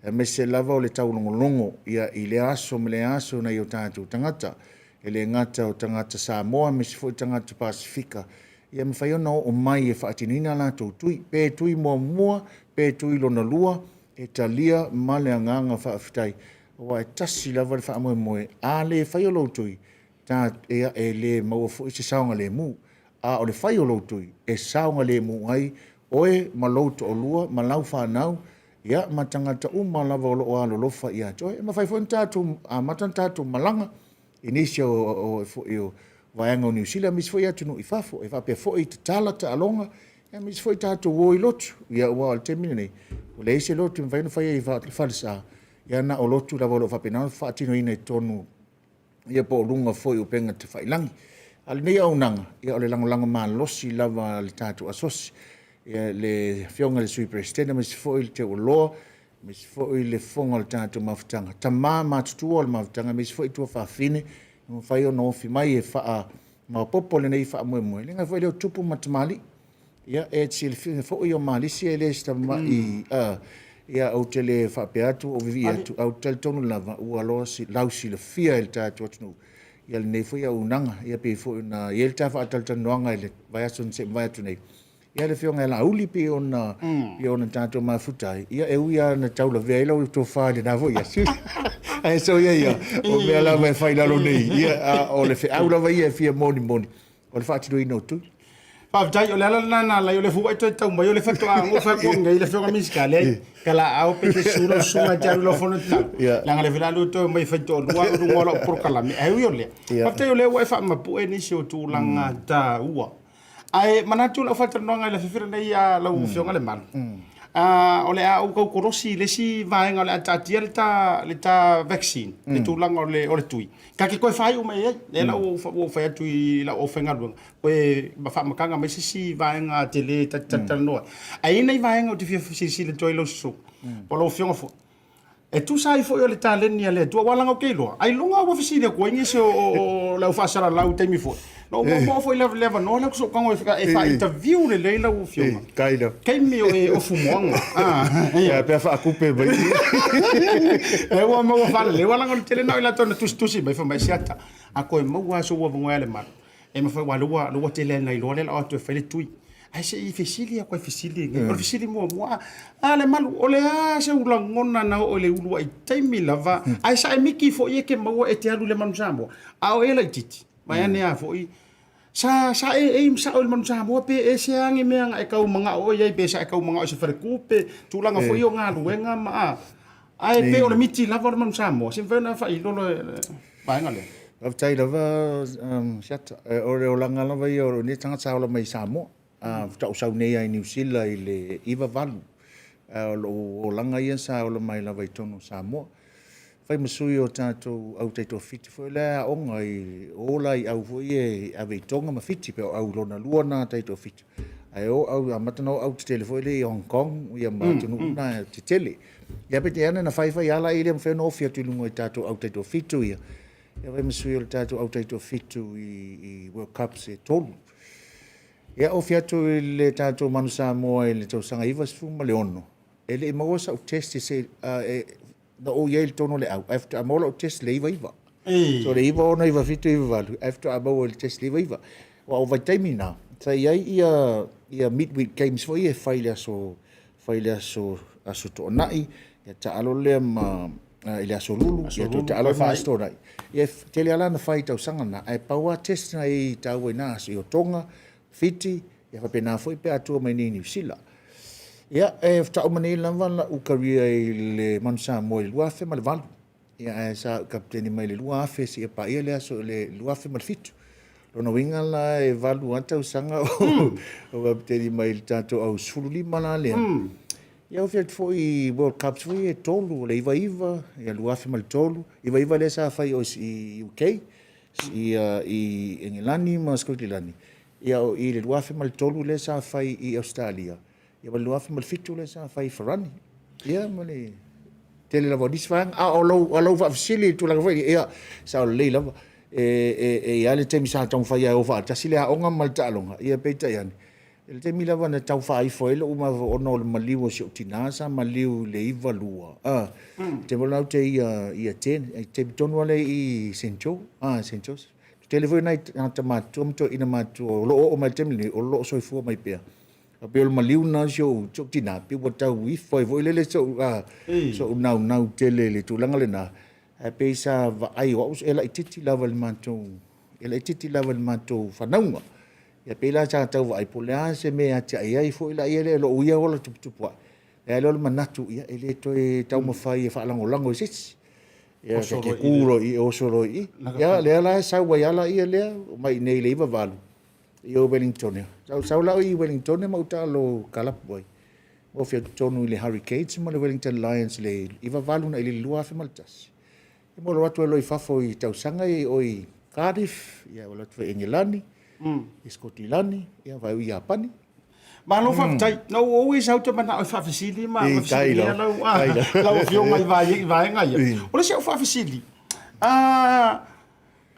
aemaise lava o le taulogologo ia i lea aso ma lea aso nai o tatou tagata, e le gata o tagata Samoa aemaise foi tagata Pasefika ia mafai ona oo mai e faatinoina a latou tui, pe tui muamua, pe tui lona lua. e talia ma le agaga faafetai, aua e tasi lava le faamoemoe, a le faia lou tui, ta, ia, e le maua foi se saogalemu. A o le fai o lou tui, e saogalemu ai oe ma lou toalua ma lau fanau, ia, ma tagata uma lava o lo o alolofa ia te oe. E mafai foi ona tatou amata ona tatou malaga i nisi o, o, foi o vaega o Niu Sila, aemaise foi atunuu i fafo, e faapea foi tatala taaloga, aemaise foi tatou o i lotu. Ia, aua o le taimi lenei, ua leai se lotu e mafai ona faia i falesa, ia na o lotu lava o lo o faapena ona faatinoina i totonu ia po o luga foi o upega tafailagi. A o lenei auaunaga, ia o le lagolago malosi lava a le tatou Asosi, ia le Afioga i le Sui Peresetene aemaise foi le Teualoa, aemaise foi le fofoga o le tatou mafutaga, tama matutua o le mafutaga, aemaise foi tuafafine e mafai ona ofi mai e faamaopoopo lenei faamoemoe. E le gata foi lea o tupu ma tamalii. Ia, e te silafia foi o Malisi e le se tamai, ia, ou te le faapea atu o vivii atu, ae ou te talitonu lava ua loa lausilafia e le tatou atunuu ia lenei foi auaunaga. Ia pei foi ona i ai le ta faatalatalanoaga i le vaiaso na se i mavae atu nei, ia le afioga ia Laauli pei ona pei ona tatou mafuta ai, ia e ui lava na taulavea ai lau tofa i lena foi aso, ae soia ia, o mea lava e fai i lalo nei, ia, a o le feau lava ia e fia monimoni, o le faatinoina o tui. Faafetai, o le ala lena na ala ai, o le fua e toe tau mai, o le faatoa o fai atu nei le afioga Minisita, leai, talaau pe te susu lau susuga e te alu i lau fono tatau. Leaga le vela lua toe mai fai toalua au i luga o lau polokalame, ae ui o lea. Faafetai o lea ua e faamapue nisi o tulaga taua. Ae manatu lau faatalanoaga i le afiafi lenei a lau Afioga Lemalu, o le a ou tau kolosi i le isi vaega o le a taatia le ta, le ta vaccine, le tulaga o le, o le tui. Ta te toe faaiu mai ai, lea la ua ou fai atu i lau aufaigaluega, koe faamataga mai se isi vaega tele ta te talatalanoa ai. Ae i ai nai vaega ou te fia silasila atu ai lau susuga, po o lau Afioga foi, E tusa ai foi o le taleni a le Atua, aua leaga ou te iloa, ailoga ua fesili atu ai nisi o le au faasalalau i taimi foi. Na ou maomaoa foi i le avanoa lea ou te sotago e faa-interview lelei lau Afioga. Kind of. Taimi o e ofu moana. Ia, pe a faakupe mai. E ua maua faalelei, aua leaga o le tele na o i latou na tusitusi mai, fai mai, Siata, a toe maua lava sou avanoa ia Lemalu, E mafai aua lea ua tele lava ina iloa lea o le a o atu e fai le tui. Ae se i fesili atu e fesili nei. O le fesili muamua, a Lemalu, o le a se lagona na oo i le uluai taimi lava, ae sa e miki foi e te maua e te alu i le Manu Samoa, a o e laitiiti, vaeane lava foi, sa sa e aim sao i le Manu Samoa pe ese lava ni mea na e tau manao oe i ai, pe sa e tau manao i se faletupe, tulaga foi ia o galuega ma a. Ae pei o le miti lava o le Manu Samoa, se mafai ona faailoa le vaega lea? Faafetai lava Siata. O le olaga lava ia o lou nei tagata sa ola mai i Samoa. Faatoa ou sau nei lava i Niu Sila i le 98. O lou olaga ia sa ola mai lava i totonu o Samoa. Fai ma sui o tatou au taitoafitu foi lea e aoga i o la i au foi ia e ave i Tonga ma Fiti, pei o au lona lua na taitoafitu. Ae o au, amata ona o au tetele foi lea i Hong Kong ia ma atunuu na tetele. Ia peitai ane na fai fai lava e le mafai ona ofi atu i luga i tatou au taitoafitu ia. Ia fai ma sui o le tatou au taitoafitu i World Cups e tolu. Ia ofi atu i le tatou Manu Samoa i le tausaga 96, e le i maua sau test e se, e, na ou i ai i totonu o le au, ae faatoa maua lau test i le 99. So le 96, 97, 98, ae faatoa maua i le test i le 99. Aua o vaitaimi na, sa i ai ia, ia midweek games foi ia e fai i le aso, fai i le aso, aso Toonai, ia taalo lea ma, i le aso Lulu, ia toe taalo ma aso Toonai. Ia e tele lava la na fai i tausaga na, ae pau lava test na i taua i na aso, i o Tonga, Fiti, ia faapena foi pe a tua mai nei i Niu Sila. Ia, e faatoa uma nei lava lau career i le Manu Samoa i le 2008. Ia, ae sa ou kapiteni mai le 2000 seia paia le aso i le 2007. Lona uiga la e valu lava tausaga o kapiteni mai i le tatou au 15 la lea. Ia, ofi atu foi i World Cups foi e tolu, o le 99, ia 2003, 99 lea sa fai i UK, i Engelani ma Sikotilani. Ia, o i le 2003 lea sa fai i Ausetalia, ia ma le 2007 lea sa fai i Farani. Ia, ma le tele lava o nisi vaega. A o lou, o lou faafesili i le tulaga foi, ia, sao lelei lava. E, e, e i ai le taimi sa taumafai ai e o faatasi le aoga ma le taaloga, ia peitai ane, i le taimi lava na tau faaifo ai lou mafaufau ona o le maliu o si ou tina sa maliu i le 92, a, taimi o la ou te ia, ia ten, i taimi tonu lava lea i Saint Joe, a, Saint Joseph. Tele foi nai tagata matutua ma toeaiina matutua o lo o oo mai i le taimi lenei o lo o soifua mai pea. A pei o le maliu lena o si ou, si ou tina, pei ua tau ifo ai foi lele so'u, a, so'u naunau tele i le tulaga lena, ae pei sa vaai o au e laitiiti lava i le matou, e laitiiti lava i le matou fanauga. Ia pei la sa tau vaai po o le a se mea e atiae ai foi laia lea i lou ia ola tuputupu ae, e ai lea o le manatu, ia e le toe taumafai e faalagolago i se isi. Ia ta te ku loa i i, oso loa i i. Ia lea la e sau ai lava laia lea, omai i inei i le 98 i o Wellingtonia. Sa ou sau la au i Wellingtonia ma ou taalo kalapu ai. Ma ofi atu tonu i le Hurricanes ma le Wellington Lions i le 98 agai i le 2001. Ia ma ou alu atu ai loa i fafo i tausaga ia i o i Cardiff, ia ou alu atu foi i Engelani, i Skotilani, ia faaiu i Iapani. Malo faafetai. Na ou ou i sau te manao e faafesili ma fesiligia lau, lau afioga i vaega ia. O le isi au faafesili,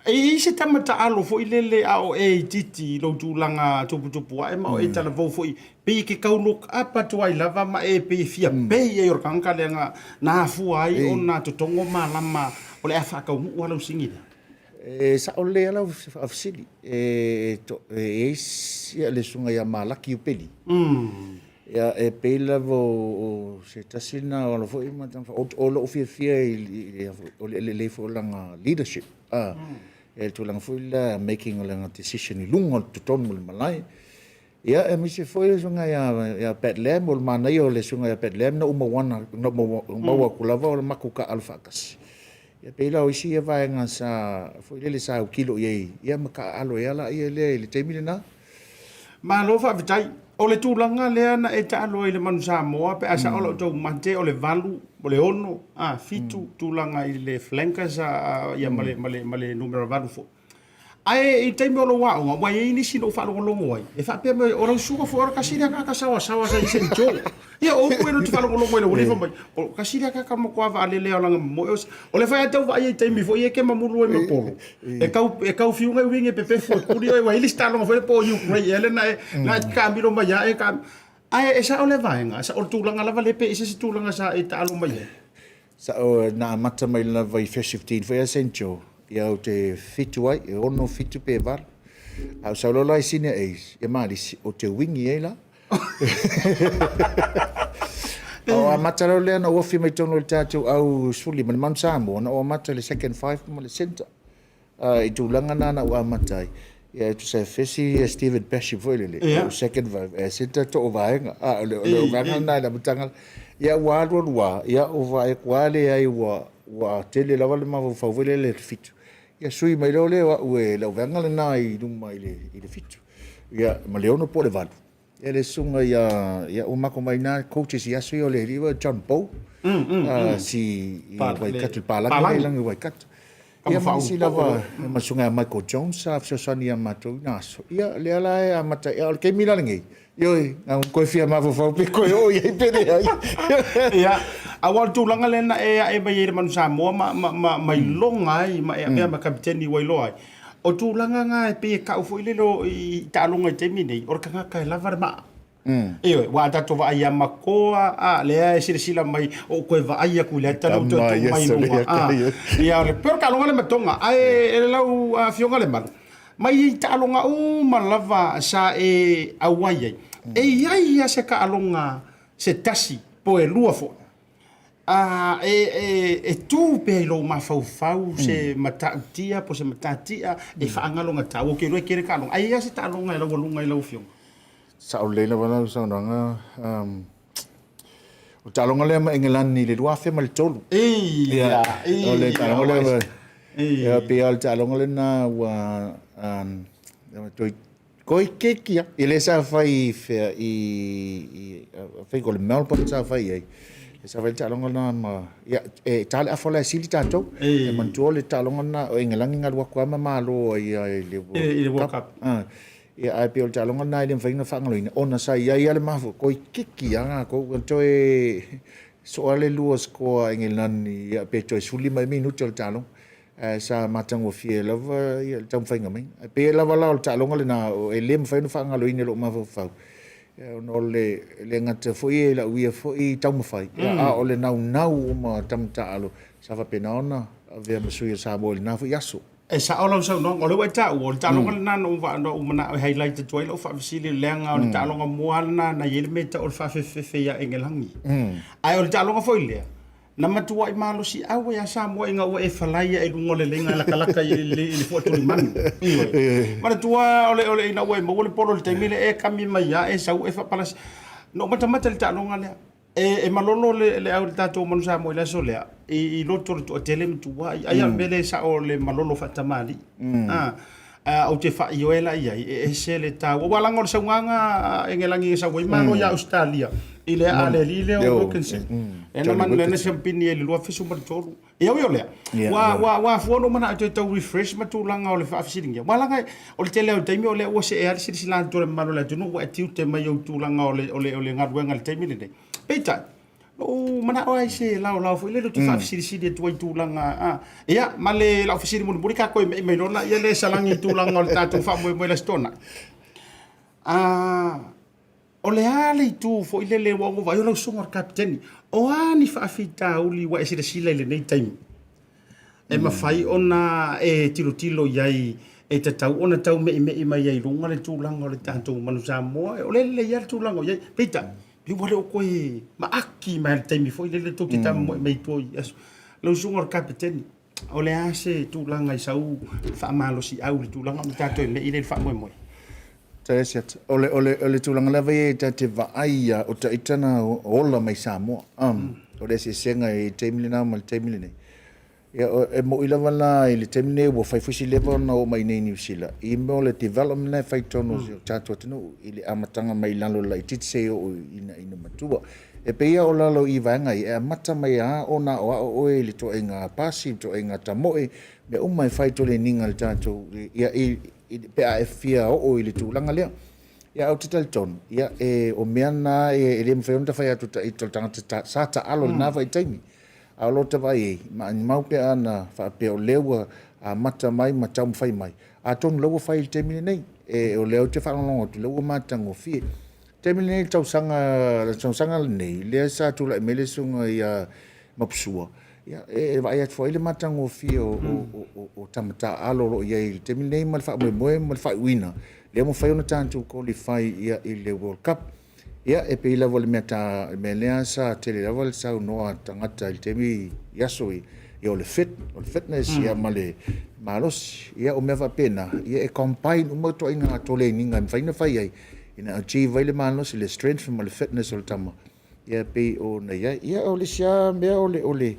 e i ai se tama taalo foi lele a o e itiiti i lou tulaga tuputupu ae ma o e talavou foi, pei e te tau look up atu ai lava ma e pei e fia pei ai o le tagata lea na afua ai ona totogo malama o le a faataunuu lava lau sigi lea? E sao lelei lava lau faafesili. E i ai le susuga ia Malaki Upeli. Ia, e pei lava o se tasi lena o alo foi ma o lou fiafia i o le lelei foi o lana leadership. E le tulaga foi lea making o lana decision i luga o totonu o le malae. Ia, aemaise foi le susuga ia Pat Lam, o le manaia o le susuga ia Pat Lam na ou maua atu lava o le matou taaalo faatasi. Ia pei la o isi ia vaega sa foi lele sa autilo i ai ia ma taaalo ai lava laia lea i le taimi lena. Malo faafetai. O le tulaga lea na e taalo ai i le Manu Samoa pe a sao lau taumate o le 8, o le 6, a, 7 tulaga i le flankers ia ma le numera 8 foi. Ae i le taimi o lou aoga, ua i ai nisi na ou faalogologo ai, e faapea mai, o lau susuga foi o le tasi lea tagata saoasaoa sa i Saint Joe. Ia, o upu ia na ou te faalogologo ai i lou alii fai mai, o le tasi lea tagata matua vaalele lava o lana momoe. O le fai lava tau vaai ai i taimi foi ia e kema mulu ai ma polo, e tau, e tau fiu nai wing e pepefu e kuli oe, ua i ai le isi taaloga foi lea po o Ukraine ea lea na e, na e taamilo mai lava e taamilo. Ae e sao lea vaega, o le tulaga lava lea pe ese se tulaga sa e taalo mai ai. Sao na amata mai lava i First 15 foi a Saint Joe, ia ou te fitu ai, e ono, fitu pe valu. A ou sau loa la i Senior A's, ia Malisi, ou te wingi ai la. O amata loa lea na ou ofi mai tonu i le tatou au 15 le Manu Samoa, na ou amata i le second five ma le centre. I tulaga na na ou amata ai, ia e tusa e fesi ia Steven Basham foi lele, yeah. o second five, e centre to o vaega, a o le, o le vaega lena i le amataga. Ia ua alu alu lava, ia ua vaai atu lava leai ua, ua tele lava le mafaufau foi lele i le fitu. Ia sui mai loa lea o au e lau vaega lena i luma i le, i le fitu. Ia ma le ono po o le valu. Ia le susuga ia, ia ua matou mai na coaches i aso ia o le alii o John Bow. Si i Waikato, i Palagi lea i lagi i Waikato. Ia ma nisi lava, ma susuga ia Michael Jones sa fesoasoani ia matou i na aso. Ia lea la e amata, ia o le taimi la lenei, ioe, na ou toe fia mafaufau pe toe oo i ai pe leai. Ia, aua o le tulaga lea na e ae mai ai i le Manu Samoa ma, ma, ma, ma iloga ai, ma e avea ma kapiteni ua iloa ai. O tulaga na e pei e tau foi lele i taaloga i taimi nei, o le tagata e lava le maa. Ioe, aua a tatou vaai ia Makoa, a, lea e silasila mai, o ou toe vaai atu i le ata lea ua toe tuu mai i luga. A, ia, o le, pei o le taaloga lea ma Tonga, ae e lau Afioga Lemalu, mai i taaloga uma lava sa e auai ai, e i ai lava se taaloga se tasi po e lua foi A e tu pea i lou mafaufau se matautia po o se matatia e faagalogatau, ou te iloa e tele taaloga, ae i ai lava se taaloga e laualuga i lau Afioga? Sao lelei lava lau saunoaga. O le taaloga lea ma Engelani i le 2003. Ia, O le taaloga lea, ia, pei lava o le taaloga lena ua toe Koi keiki a. I le sa fai i fea i i think o le Melbourne sa fai ai. Le sa fai le taaloga lena ma ia e ta le afa la e sili tatou. E manatua le taaloga lena o Engelani na alu atu lava ma malo ai i le World Cup. Ia ae pei o le taaloga lena e le mafai ona faagaloina ona sa i ai lava le mafaufau koi kiki a latou toe soa le lua score a Engelani ia pe toe 15 minute o le taaloga. Ae sa matagofie lava le taumafaiga mai. Ae pei lava la o le taaloga lena e le mafai ona faagaloina i lou mafaufau, ona o le le gata foi i lau ia foi taumafai, a o le naunau uma o tama taaalo sa faapena ona avea ma sui o Samoa i lena foi aso. E sao lau saunoaga, o lea ua e taua, o le taaloga lena na ou na ou manao e highlight atu ai lau faafesili, leaga o le taaloga mua lava lena na i ai le mea e tau o le faafefefe ia Engelagi. Ae o le taaloga foi lea, na matuai malosiau ai lava Samoa ina ua e falai ae i luga o le leiga e latalata i le i le fuatulimanu. Ioe. Manatua o le o le ina ua e maua le polo i le taimi lea, e kami mai lava e sau e faapalasi. Na ou matamata i le taaloga lea, E, e malolo le, le au le tatou Manu Samoa i le aso lea, i, i loto le toatele ma tuai. Ai a le mea lea e sao le malolo faatamalii. Ah, ah, ou te faaioe la i ai, e ese le taua. Aua leaga o le saugaga a Engelagi e sau ai malo ia Ausetalia i le aa a le alii lea o Wilkinson. Lea na man, lea na siampini ai i le 2013. Ia ui o lea, ua, ua, ua afua ona ou manao e toe tau refresh ma tulaga o le faafesiligia. Aua leaga o le tele lava o taimi o lea ua see lava le silasila atu a le mamalu o le atunuu ua e tiute mai i ou tulaga o le, o le, o le galuega i le taimi lenei. Peitai, na ou manao lava i se laolao foi lele ou te faafesilisili atu ai i tulaga, a. Ia, ma le lau fesili mulimuli ta toe me'i mai loa lea e salagi i tulaga o le tatou faamoemoe i le Aso Toonai. A, O le a le itu foi lele ua ou vaai o lau susuga o le Kapeteni, o a ni faafitauli ua e silasila i lenei taimi e mafai ona e tilotilo i ai e tatau ona taume'ime'i mai ai i luga le tulaga o le tatou Manu Samoa? O lea e lelei lava le tulaga o i ai, peitai, pei ua le o toe maaki mai le taimi foi lele tou te tamomoe mai i tua i aso. Lau susuga o le Kapeteni, O le a se tulaga i sau faamalosiau i le tulaga ma tatou e me'i lea i le faamoemoe? O le, o le, o le tulaga lava ia ta te vaai ia o taita na ola mai Samoa. O le eseesega i le taimi lena ma le taimi lenei. Ia, e moi lava la i le taimi lenei ua fai foi si leva ona oo mai i inei i Niu Sila, i mea o le development lena e fai i totonu o si o tatou atunuu i le amataga mai lalo i le laitiiti seia oo ina ina matua. E pei lava o lalo i vaega ia, e amata mai lava ona aoao oe i le ituaiga pasi, le ituaiga tamoe, mea uma e fai i toleniga a le tatou, ia, i, i, pe a e fia oo i le tulaga lea. Ia, ae ou te talitonu, ia, e, o mea na e, e le mafai ona fai atu ta ita o le tagata ta, sa taalo i lena vaitaimi. A o lo ta vaai ai, maumau pe ana faapea o lea ua amata mai ma taumafai mai, atonu o lea ua fai i le taimi lenei. E, o lea ou te faalogologo atu, o lea ua matagofie. Taimi lenei, le tausaga, le tausaga lenei, lea sa tulai mai le susuga ia Mapusua, ia, e, e vaai atu foi le matagofie o, mm. o, o, o, o tama taaalo o lo o i ai i le taimi lenei ma le faamoemoe ma le faaiuina, lea mafai ona tatou qualify ia i le World Cup. Ia, e pei lava o le mea ta, le mea lea sa tele lava le saunoa a tagata i le taimi i aso ia, ia o le fit, o le fitness, mm. ia ma le malosi, ia o mea faapena, ia e combine uma ituaiga toleniga e mafai ona fai ai, ina achieve ai le malosi, le strength ma le fitness o le tama, ia pei ona i ai. Ia o le isi lava mea o le, o le,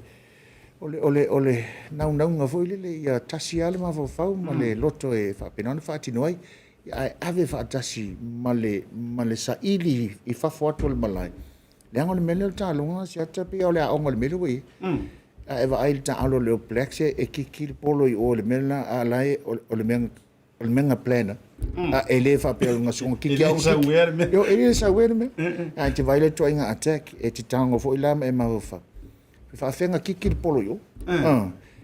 o le, o le, o le naunauga foi lele ia tasi lava le mafaufau ma le loto e faapena ona faatino ai, ia ae ave faatasi ma le, ma le saili i fafo atu o le malae, leaga o le mea lea o le taaloga Asiata pei lava o le aoga i le mea lea ua i ai. A e vaai i le taalo a le All Blacks e kiki le polo i o i le mea lena, a o la e, o le mea o le mea na plan a e le faapea o le gasoga kiki au kiki. E le sauea le mea. A e te vaai le ituaiga attack e te tago foi la ma e mafaufau. E faafefea na kiki le polo i o.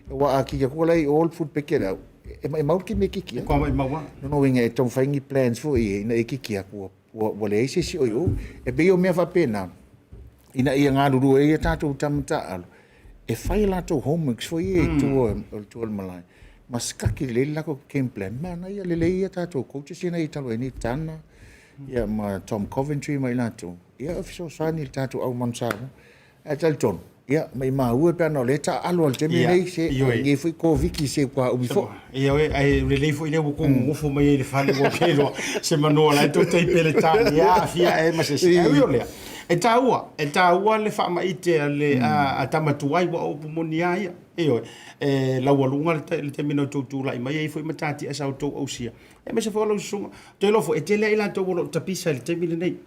Aua a kiki atu la i o le full pack le au, e maimau le kimi e kiki ai. Kua maimau lava. Lona uiga e taumafai ni plans foi ia ina ia kiki atu ua leai se isi o i o. E pei o mea faapena ina ia galulue ai a tatou tama taaalo, e fai a latou homeworks foi ia i tua o le tua o le malae, ma sikaki lelei le latou game plan. Manaia lelei ia tatou coaches ia na i talu ai nei, Tana ia ma Tom Coventry ma i latou, ia e fesoasoani i le tatou au Manu Samoa. Ae talitonu, ia, maimau e pe ana o lea e taaalo lava i le taimi lenei, se o lenei foi Koviti se ua umi foi. Ioe, ae lelei foi lea ua tou nonofo mai ai i le fale ua ke loa se manoa la e tou tai Peretania aafia ea ma se isi. Ae ui o lea, e taua, e taua le faamaite a le a tama tuai aua o upu moni lava ia. Ioe, e laualuga le taimi na outou tulai mai ai foi matatia sa outou ausia, aemaise foi o lau susuga. Ou te iloa foi, e tele lava i latou o lo o tapisa i le taimi lenei.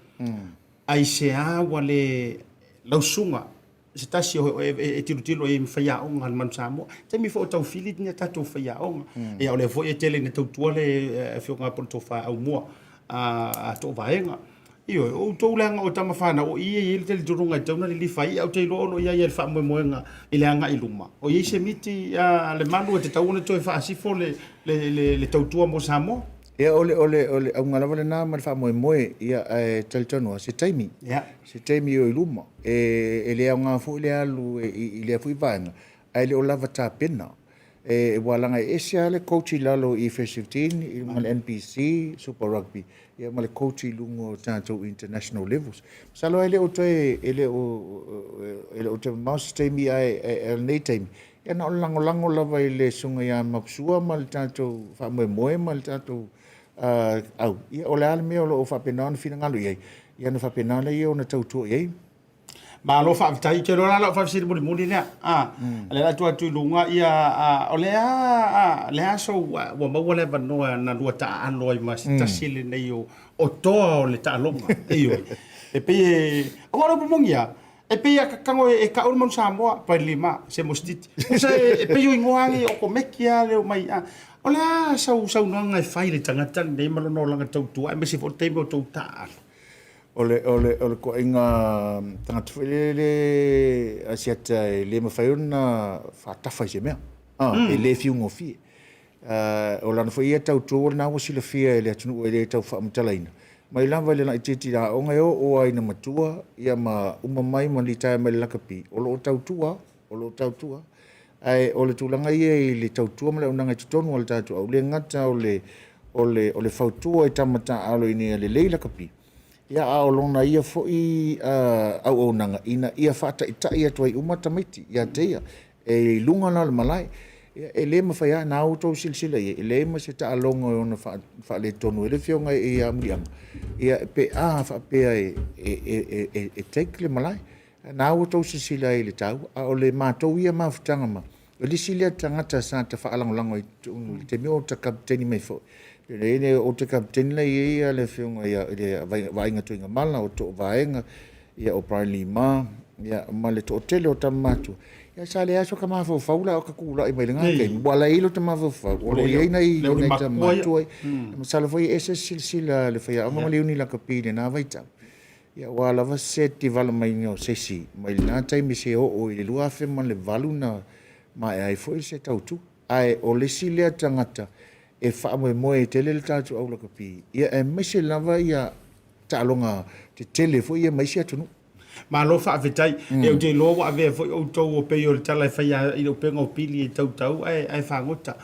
Aisea ua le lau susuga se tasi o e tilotilo i ai ma faiaoga a le Manu Samoa. Taimi foi o tau fili ni a tatou faiaoga. Ia o lea foi e tele ina tautua le Afioga ia Polotofa Aumua a Toovaega. Ioe, o outou leaga o tama fanau, o i e i ai le talitonuga e tatau ona lilifa ai, ae ou te iloa o lo o i ai le faamoemoega i le agai i luma. O i ai se miti a le Malu e tatau ona toe faasifo le tautua mo Samoa? Ia, o le, o le, o le auga lava lena ma le faamoemoe, ia, ae talitonu lava, se taimi, se taimi o i luma. E, e le aoga foi le alu i, i lea foi vaega, ae le o lava tapena. E ua laga e ese lava le coach i lalo i Festive 15 i luga o le NPC Super Rugby ia ma le coach i luga o tatou international levels. Masalo e le o toe e le o e le o toe mamao se taimi ae o lenei taimi ia na o le lagolago lava i le susuga ia Mapusua ma le tatou faamoemoe ma le tatou au, ia o le a le mea o lo o faapena ona finagalo i ai, ia ona faapena lea ona tautua i ai. Malo faafetai. Ou te iloa la lau faafesili mulimuli lea. A, o lea la tuu atu i luga, ia, o le a, le aso ua maua le avanoa na lua taaalo ai ma se tasi lenei o, o toa o le taaloga. Ioe. E pei e, aua o le upu moni lava, e pei a tago e kau le manu Samoa, Pailima, se Mosititi. Tusa e pei o igoa lava nei okomeki lava le omai. O le a sau saunoaga e fai i le tagata lenei ma lona olaga tautua aemaise foi o le taimi o tou taaalo? O le, o le, o le toaiga tagata foi lele Asiata e le mafai ona faatafa i se mea. Ah, mm. E le fiugofie. Uh, o lana foi ia tautua lena ua silafia e le atunuu e le tau faamatalaina. Mai lava i le laitiiti i aoga e oo ai ina matua, ia ma uma mai ma litaea mai le lakapi, o lo o tautua, o lo o tautua. Ae o le tulaga ia i le tautua ma le auaunaga i totonu o le tatou au, le gata o le, o le, o le fautua i tama taaalo ina ia lelei lakapi, ia a o lona ia foi uh, auaunaga ina ia faataitai atu ai uma tamaiti ia te ia e i luga la o le malae. Ia, e le mafai lava, na outou silasila i ai, e leai ma se taaloga e ono faaletonu ai le afioga ia Muliaga, ia, pe a faapea e, e, e, e, e take le malae. Na ua tou silasila ai i le taua, a o le matou ia mafutaga ma o le isi lea tagata sa ta faalagolago i totonu i le taimi o ta kapeteni mai foi. Pei ona i ai o te kapeteni la i ai le afioga ia i le Vaaiga Tuigamala, o Toovaega, ia o Brian Lee Ma, ia ma le toatele o tama matua. Ia sa leai so ka mafaufau la o ka tulai mai i lena taimi, ua la i ai lo ta mafaufau, o lo o i ai nai tama matua. Masalo foi e ese se silasila a le faiaoga ma le iuni lakapi i lena vaitau. Ia ua lava se tivala maiga o se isi mai lena taimi seia oo i le 2008 na maea ai foi se tautua. Ae o le isi lea tagata e faamoemoe tele le tatou au lakapi, ia aemaise lava ia taaloga tetele foi ia ma isi atunuu. Malo faafetai. Ia ou te iloa ua avea foi outou o pei o le tala e fai i le upega o pili e tautau ae fagota.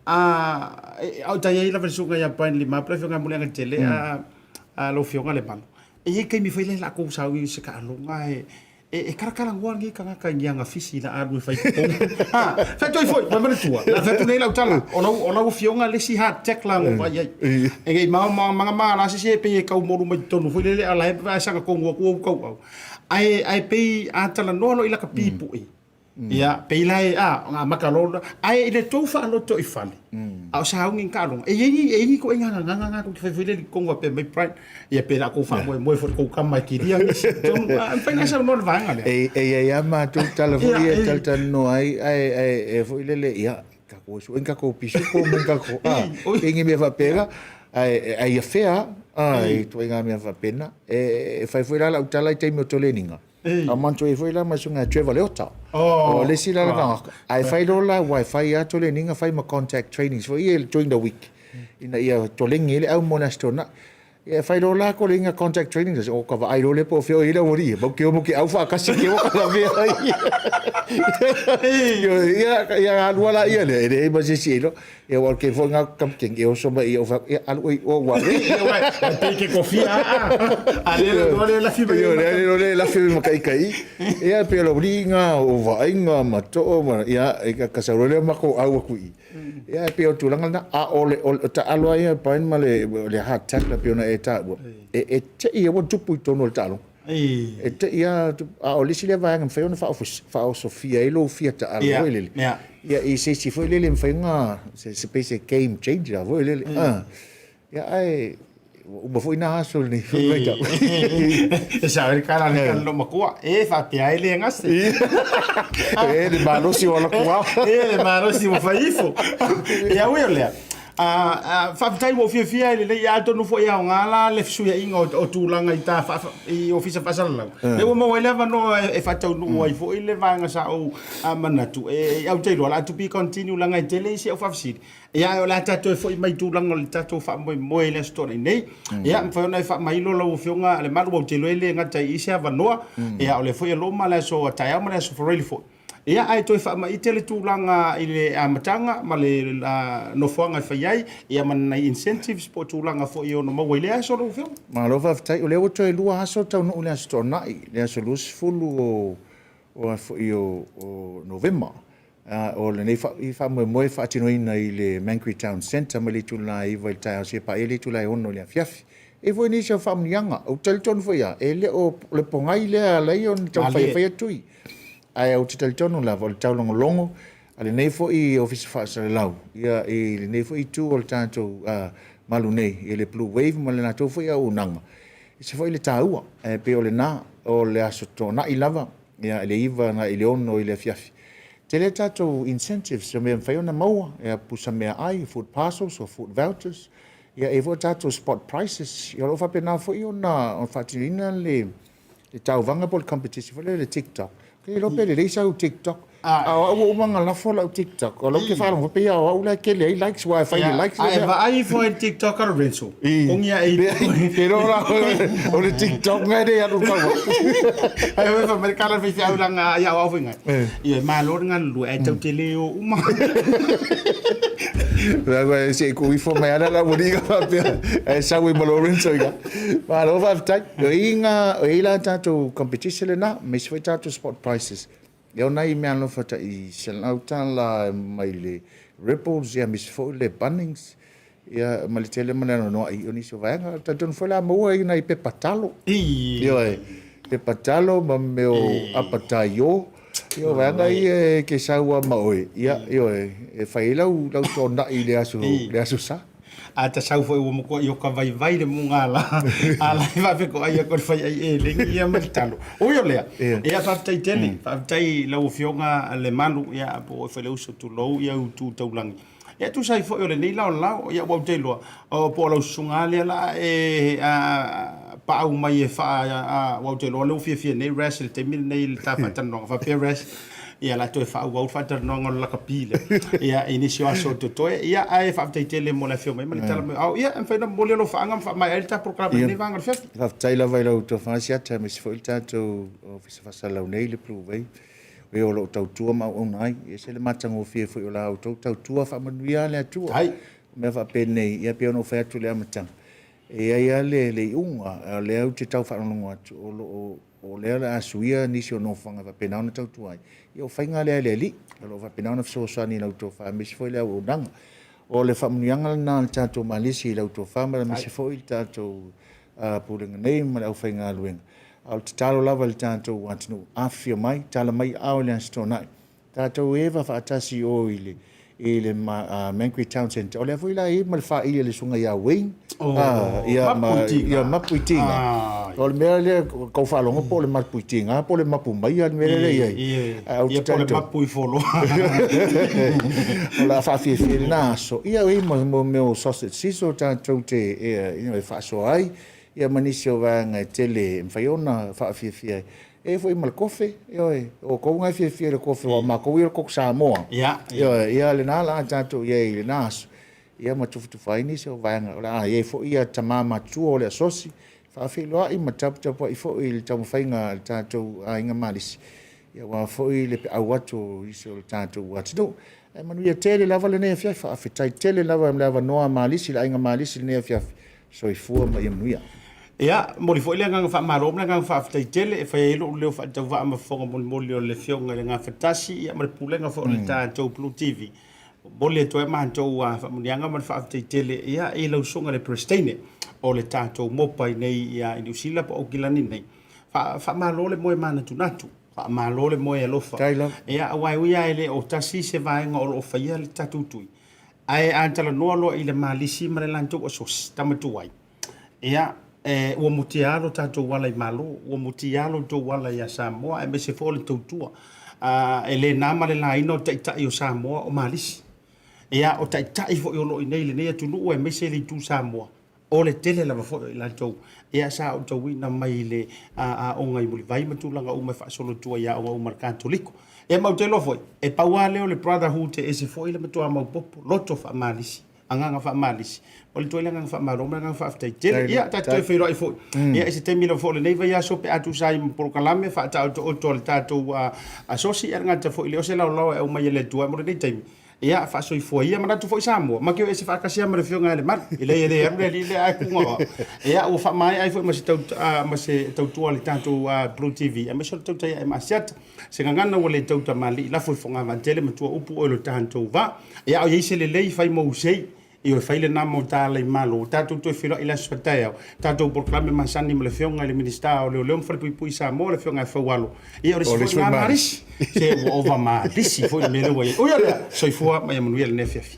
A o tai ai lava le susuga ia Brian Lima, po o le afioga ia Muliagatele, a lau Afioga Lemanu, e i ai taimi foi lea latou sau i se taaloga e e kalakalanoa lenei tagata i ni aga fisi la alu e fai totonu. Ha, fai atu ai foi, mai manatua, la fai atu nei lau tala, o lau, o lau afioga le isi hard tackler na ou vaai ai. E nei mao ma manga ma la se se pei e tau molu mai totonu foi lele a la e ae saga tonu atu ou tauau. Ae, ae pei a talanoa loa i laka pipuʻi, Ia, pei la e, a, nga maka loa, ae i le tou faaloto i fale, a o sauni ni taaloga, e i ai ni, e i ai ni ituaiga gagana na tou te fai foi lele i totonu faapea mai Brian, ia pe la tou faamoemoe foi i le tou tama e kilia nisi i totonu, a, e mafai ona saunoa i le vaega lea. E, e i ai lava matou tala foi ia e talatalanoa ai, ae, ae, e foi lele, ia, tatou o e sue ni tatou pisupo ma ni tatou, a, pei ni mea faapena, ae, ae ia fea lava, a, i ituaiga mea faapena. E, e fai foi la lau tala i taimi o toleniga, A manatua ai foi la ma susuga ia Trevor Leota. O le isi la tagata. Ae fai loa la aua e fai lava toleniga fai ma contact trainings foi ia during the week ina ia toleni ai le au mo le Aso Toonai. Ia e fai loa la toleniga contact training o ka vaai loa lea po o fea o i ai le aualii ia. Mau ke o mo ke au faatasi ke o ka lavea ai. Ia ia alua la ia lea e leai ma se isi e iloa. Ia aua o le kei foi nga kapiteni e oso mai ia fai ia alu oi o ua le. Ia uai, e pei ke kofia a. A le le le lafi mai. Ia le le le lafi mai makai kai. Ia pe lo li nga o vaaiga ma too ma ia e ka ka sauro le ma ko au aku i. Ia e pei o tulaga lena a o le o taalo ai a Brian ma le le hard tackler pei ona e taua. E e tei ia ua tupu i totonu o le taaloga. E te ia, a o le isi lea vaega e mafai ona faaosofia ai lou fia taalo foi lele. Ia, i se isi foi lele e mafai ona, se pei se game changer foi lele. Ia, ae ua uma foi na aso i lenei foi vaitau. E sao ai le tala a le loomatua, e faapea ai le gase. E, le malosi o alakuao. E, le malosi ua fai ifo. Ia, ui o lea, Faafetai ua ou fiafia i lenei, atonu foi e aoga la le fesuiaiga o tulaga i ta i Ofisa Faasalalau. Lea ua maua ai le avanoa e faataunuu ai foi le vaega sa ou manatu e au te iloa o le a to be continue leaga e tele isi au faafesili. Ia ae o le a tatou toe foi mai i tulaga o le tatou faamoemoe i le Aso Toonai nei. Ia mafai ona e faamailo lau Afioga Lemalu ou te iloa e le gata i i se avanoa. Ia o lea foi e loma le aso taeao ma le aso Faraile foi. Ia, ae toe faamaite le tulaga i le amataga ma le nofoaga e fai ai, ia ma nai incentives po o tulaga foi e ono maua i lea aso lau Afioga. Malo faafetai. O lea ua toe lua aso taunuu i le Aso Toonai, le aso 20 o a foi o Novema. O lenei faamoemoe e faatinoina i le Mangere Town Centre mai le itula e 9 i le taeao seia paia le itula e 6 i le afiafi. E i ai foi nisi o faamanuiaga. Ou te talitonu foi lava, e le o le pogai lea e ala ai ona taumafai e fai tui. Ae ou te talitonu lava o le taulogologo a lenei foi Ofisa Faasalalau ia, i lenei foi itu o le tatou malu nei, i le Blue Wave ma le latou foi auaunaga, e ese foi le taua. Ae pei o lena, o le Aso Toonai lava, ia, i le 9 agai i le 6 i le afiafi. Tele tatou incentives o mea e mafai ona maua, ia, pusa meaai, food parcels or food vouchers, ia, e i ai foi tatou spot prices. Ia, o lo o faapena foi ona faatinoina le tauvaga po o le competition foi lea i le TikTok. Ou te le iloa pe lelei sau TikTok. A o au ua uma ona lafo lau TikTok, o lea ou te faalogo pei o au la e tele ai likes, aua e fai le likes. A e vaai ifo i le TikTok a Lorenzo, ogi ae i. Te iloa la o le TikTok ngai nei alu tau. Ai oi fa mai kala fai fai langa ia au foi ngai. Ia malo le galulue ae tau te le o uma. Rawa se ku ifo mai ana la wuri ka faapea. E sau i ma Lorenzo i ka. Malo faafetai. O i ngā, o i la tātou competition lena, me se foi tātou spot prices. Ia o nai mea alofa tai $100 mai le Ripples, ia me se foi le Bunnings, ia ma le tele ma le anoanoai o nisi o vaega. Talitonu foi la maua i nai pepa talo. Ioe, pepa talo ma mea o apataio. Ia o vaega ia e ke sau lava ma oe, ia, ioe, e fai ai lau, lau toonai i le aso, le aso sa. A ta sau foi ua matua i o ka vaivai le mugala, a la e faafetoai atu e le fai ai eleni ia ma le talo. Ui o lea, ia faafetai tele, faafetai i lau Afioga Lemalu, ia po o oe foi le uso tulou ia u tu taulagi. Ia tusa ai foi o lenei laolao, ia ua ou te iloa, o po o lau susuga lea la e paau mai e faa, ua ou te iloa lea ua fiafia nei Ras i le taimi lenei i le ta faatalanoaga, faapea Ras, ia la toe faaauau le faatalanoaga o le lakapi lea, ia i nisi o aso o totoe. Ia ae faafetai tele mo le afio mai ma le tala mai o au. Ia e mafai ona momoli lou faaga ma faamaea ai le ta polokalame i lenei vaega o le afiafi. Faafetai lava i lau tofa Asiata aemaise foi le tatou Ofisa Faasalalau nei le Blue Wave. E o lo o tautua ma auauna ai. E ese le matagofie foi o la outou tautua faamanuia a le Atua. Ai. O mea faapenei, ia pei ona ou fai atu i le amataga, e i ai lava le, le iuga, o lea ou te tau faalogologo atu, o lo o, o lea o le a suia nisi o nofoaga e faapena ona tautua ai. Ia o faiga lea a le Alii, o lo o faapena ona fesoasoani i lau tofa, aemaise foi le auaunaga. O le faamanuiaga lena a le tatou Malisi i lau tofa, ma aemaise foi le tatou Pulega nei ma le aufaigaluega. A o le tatalo lava i le tatou atunuu, afifio mai, tala mai aao i le Aso Toonai. Tatou eva faatasi i o i le i le Mangere Town Centre. O lea foi la e i ai ma le faaili a le susuga ia Wayne. Oh, ia, ma, ia Mapuitiga. O le mea lea, kau faalogo po o le Mapuitiga po o le Mapu Maia le mea lea e i ai. Ia, po o le Mapu i Foloa. O le a faafiafia i lena aso. Ia, e i ai ma mea o sausage sizzle tatou te e faasoa ai, ia ma nisi o vaega e tele e mafai ona faafiafia ai. E i ai foi ma le kofe, ioe, o outou na e fiafia i le kofe, aua o matou ia o le koko Samoa. Ioe, ia lena la tatou i ai i lena aso, ia ma tufatufa ai nisi o vaega. O le a i ai foi ia tama matutua o le asosi, faafeiloai ma taputapuai foi i le taumafaiga a le tatou aiga Malisi, ia aua foi le peau atu o nisi o le tatou atunuu. Ae manuia tele lava lenei afiafi. Faafetai tele lava i le avanoa a Malisi, le aiga Malisi i lenei afiafi. Soifua ma ia manuia. Ia, momoli foi le agaga faamalo ma le agaga faafetai tele e fai ai lou leo faatauvaa ma fofoga molimoli o le Afioga i le Gafatasi ia ma le Pulega foi o le tatou Blue TV. Momoli atu ai matou faamanuiaga ma le faafetai tele ia i lau Susuga i le Peresetene o le tatou Mopa i nei i Niu Sila po o Aukilani nei. Faamalo le moe manatunatu. Faamalo le moe alofa. Ia, aua e ui lava e le o tasi se vaega o lo o faia le tatou tui, ae a talanoa loa i le Malisi ma le latou asosi, tama tuai, ia, e, ua mutia lo tatou ala i Malo, ua mutia lo tou ala ia Samoa, aemaise foi o le tautua. A, e le na ma le laina o taitai o Samoa o Malisi. Ia, o taitai foi o lo o i inei i lenei atunuu aemaise le itu Samoa, O le tele lava foi o i latou ia sa ou tauina mai le aoga i Mulivai ma tulaga uma e faasolo atu ai i aoga uma a le Katoliko. Ia ma ou te iloa foi, e pau lava lea o le brotherhood e ese foi le matua maopoopo, loto faamalisi. Agaga faamalisi. O le toe le agaga faamalo ma le agaga faafetai tele. Ia, tatou toe feiloai foi. Ia, i se taimi lava foi o lenei vaiaso pe a tusa ai ma polokalame faataotooto a le tatou asosi, ia e le gata foi i lea o se laolao e aumai e le Atua mo lenei taimi. Ia, faasoifua ia. Manatu foi Samoa, ma ke o ese faatasi lava ma le Afioga ia Lemalu. E leai e le alu le alii lea ae kuga o au. Ia, ua faamaea ai foi ma se tau, ma se tautua a le tatou Blue TV, aemaise o le tautai ae ma Asiata. Se gagana ua le tau tamalii, lafo i fogavantele matua upu oe lo tatou va. Ia, a o i ai se lelei, fai mou sei. Ioe, fai lena mo ta alai malo. Tatou toe feiloai i le aso taeao. Tatou polokalame masani ma le Afioga i le Minisita o Leoleo ma Falepuipui i Samoa, le Afioga ia Faualo. Ia, o le isi foi lena malisi. Se ua ova malisi foi le mea lea ua i ai. Ui o lea, soifua ma ia manuia lenei afiafi.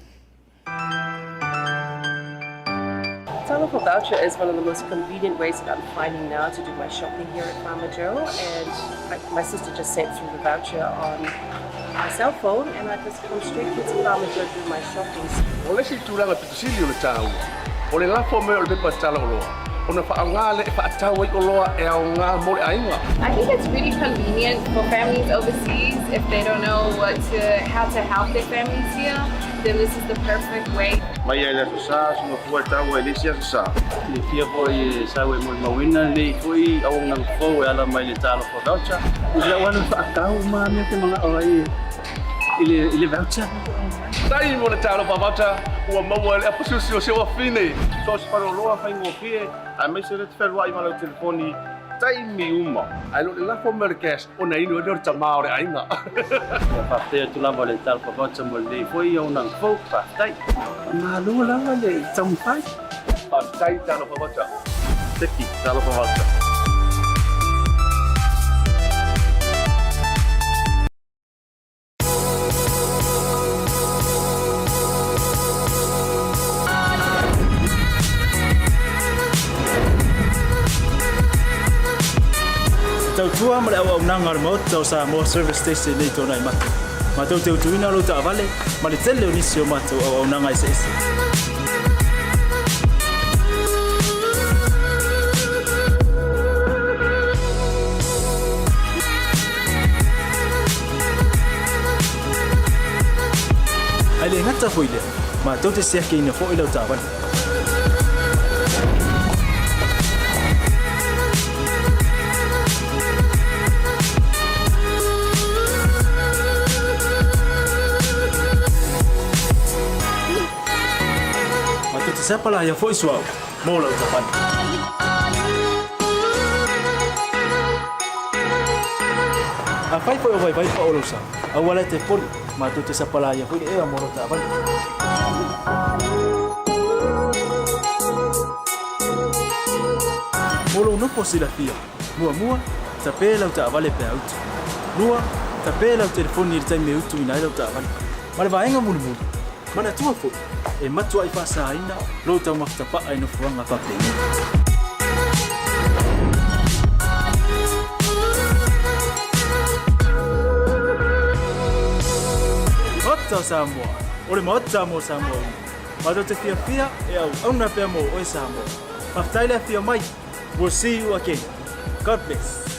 Talofa Voucher is one of the most convenient ways that I'm finding now to do my shopping here at Farmer Joe and I, my sister just sent through the voucher on my cell phone and I just come straight here to Farmer Joe to do my shopping. O le isi tulaga pito sili o le taua, o le lafo mai o le pepa tala oloa, ona faaaoga lea e faatau ai oloa e aoga mo le aiga. I think it's really convenient for families overseas if they don't know what to, how to help their families here, then this is the perfect way. Mai ai le Aso Sa, suga fua e taua i le isi Aso Sa. Silafia foi e sau e molimauina lenei foi auaunaga fou e ala mai le Talofa Voucher. I lau alu faatau ma mea te manao ai i le i le voucher. Tai mo le Talofa Voucher ua maua e le apasusi o si ou afine. So o se faleoloa faigofie aemaise le te fealuai ma lau telefoni taimi uma. Ae le o le lafo mai o le cash ona inu ai lea o le tama o le aiga. Ia faafetai atu lava le Talofa Voucher mo lenei foi auaunaga fou. Faafetai. Faamalo lava le taumafai. Faafetai Talofa Voucher. Seki Talofa Voucher. Te tautua ma le auaunaga a le Maota o Samoa Service Station nei tona i mate. Matou te utuina lou taavale ma le tele o nisi o matou auaunaga eseese. Ae le gata foi lea, matou te siakiina foi lau taavale. Matou te sapalaia foi suauu mo lau taavale. Afai foi o vaivai pao lou sa, aua la e te poli, matou te sapalaia foi le ea mo lau taavale. Mo lou nofo silafia, muamua, tape lau taavale pe a utu. Lua, tape lau telefoni i le taimi e utuina ai lau taavale. Ma le vaega mulimuli, manatua foi, e matuai faasaina lou taumafa tapaa i nofoaga faapenei. Maota o Samoa, o le Maota mo Samoa uma. Matou te fiafia e auauna pea mo oe Samoa. Faafetai le afio mai. We'll see you again. God bless.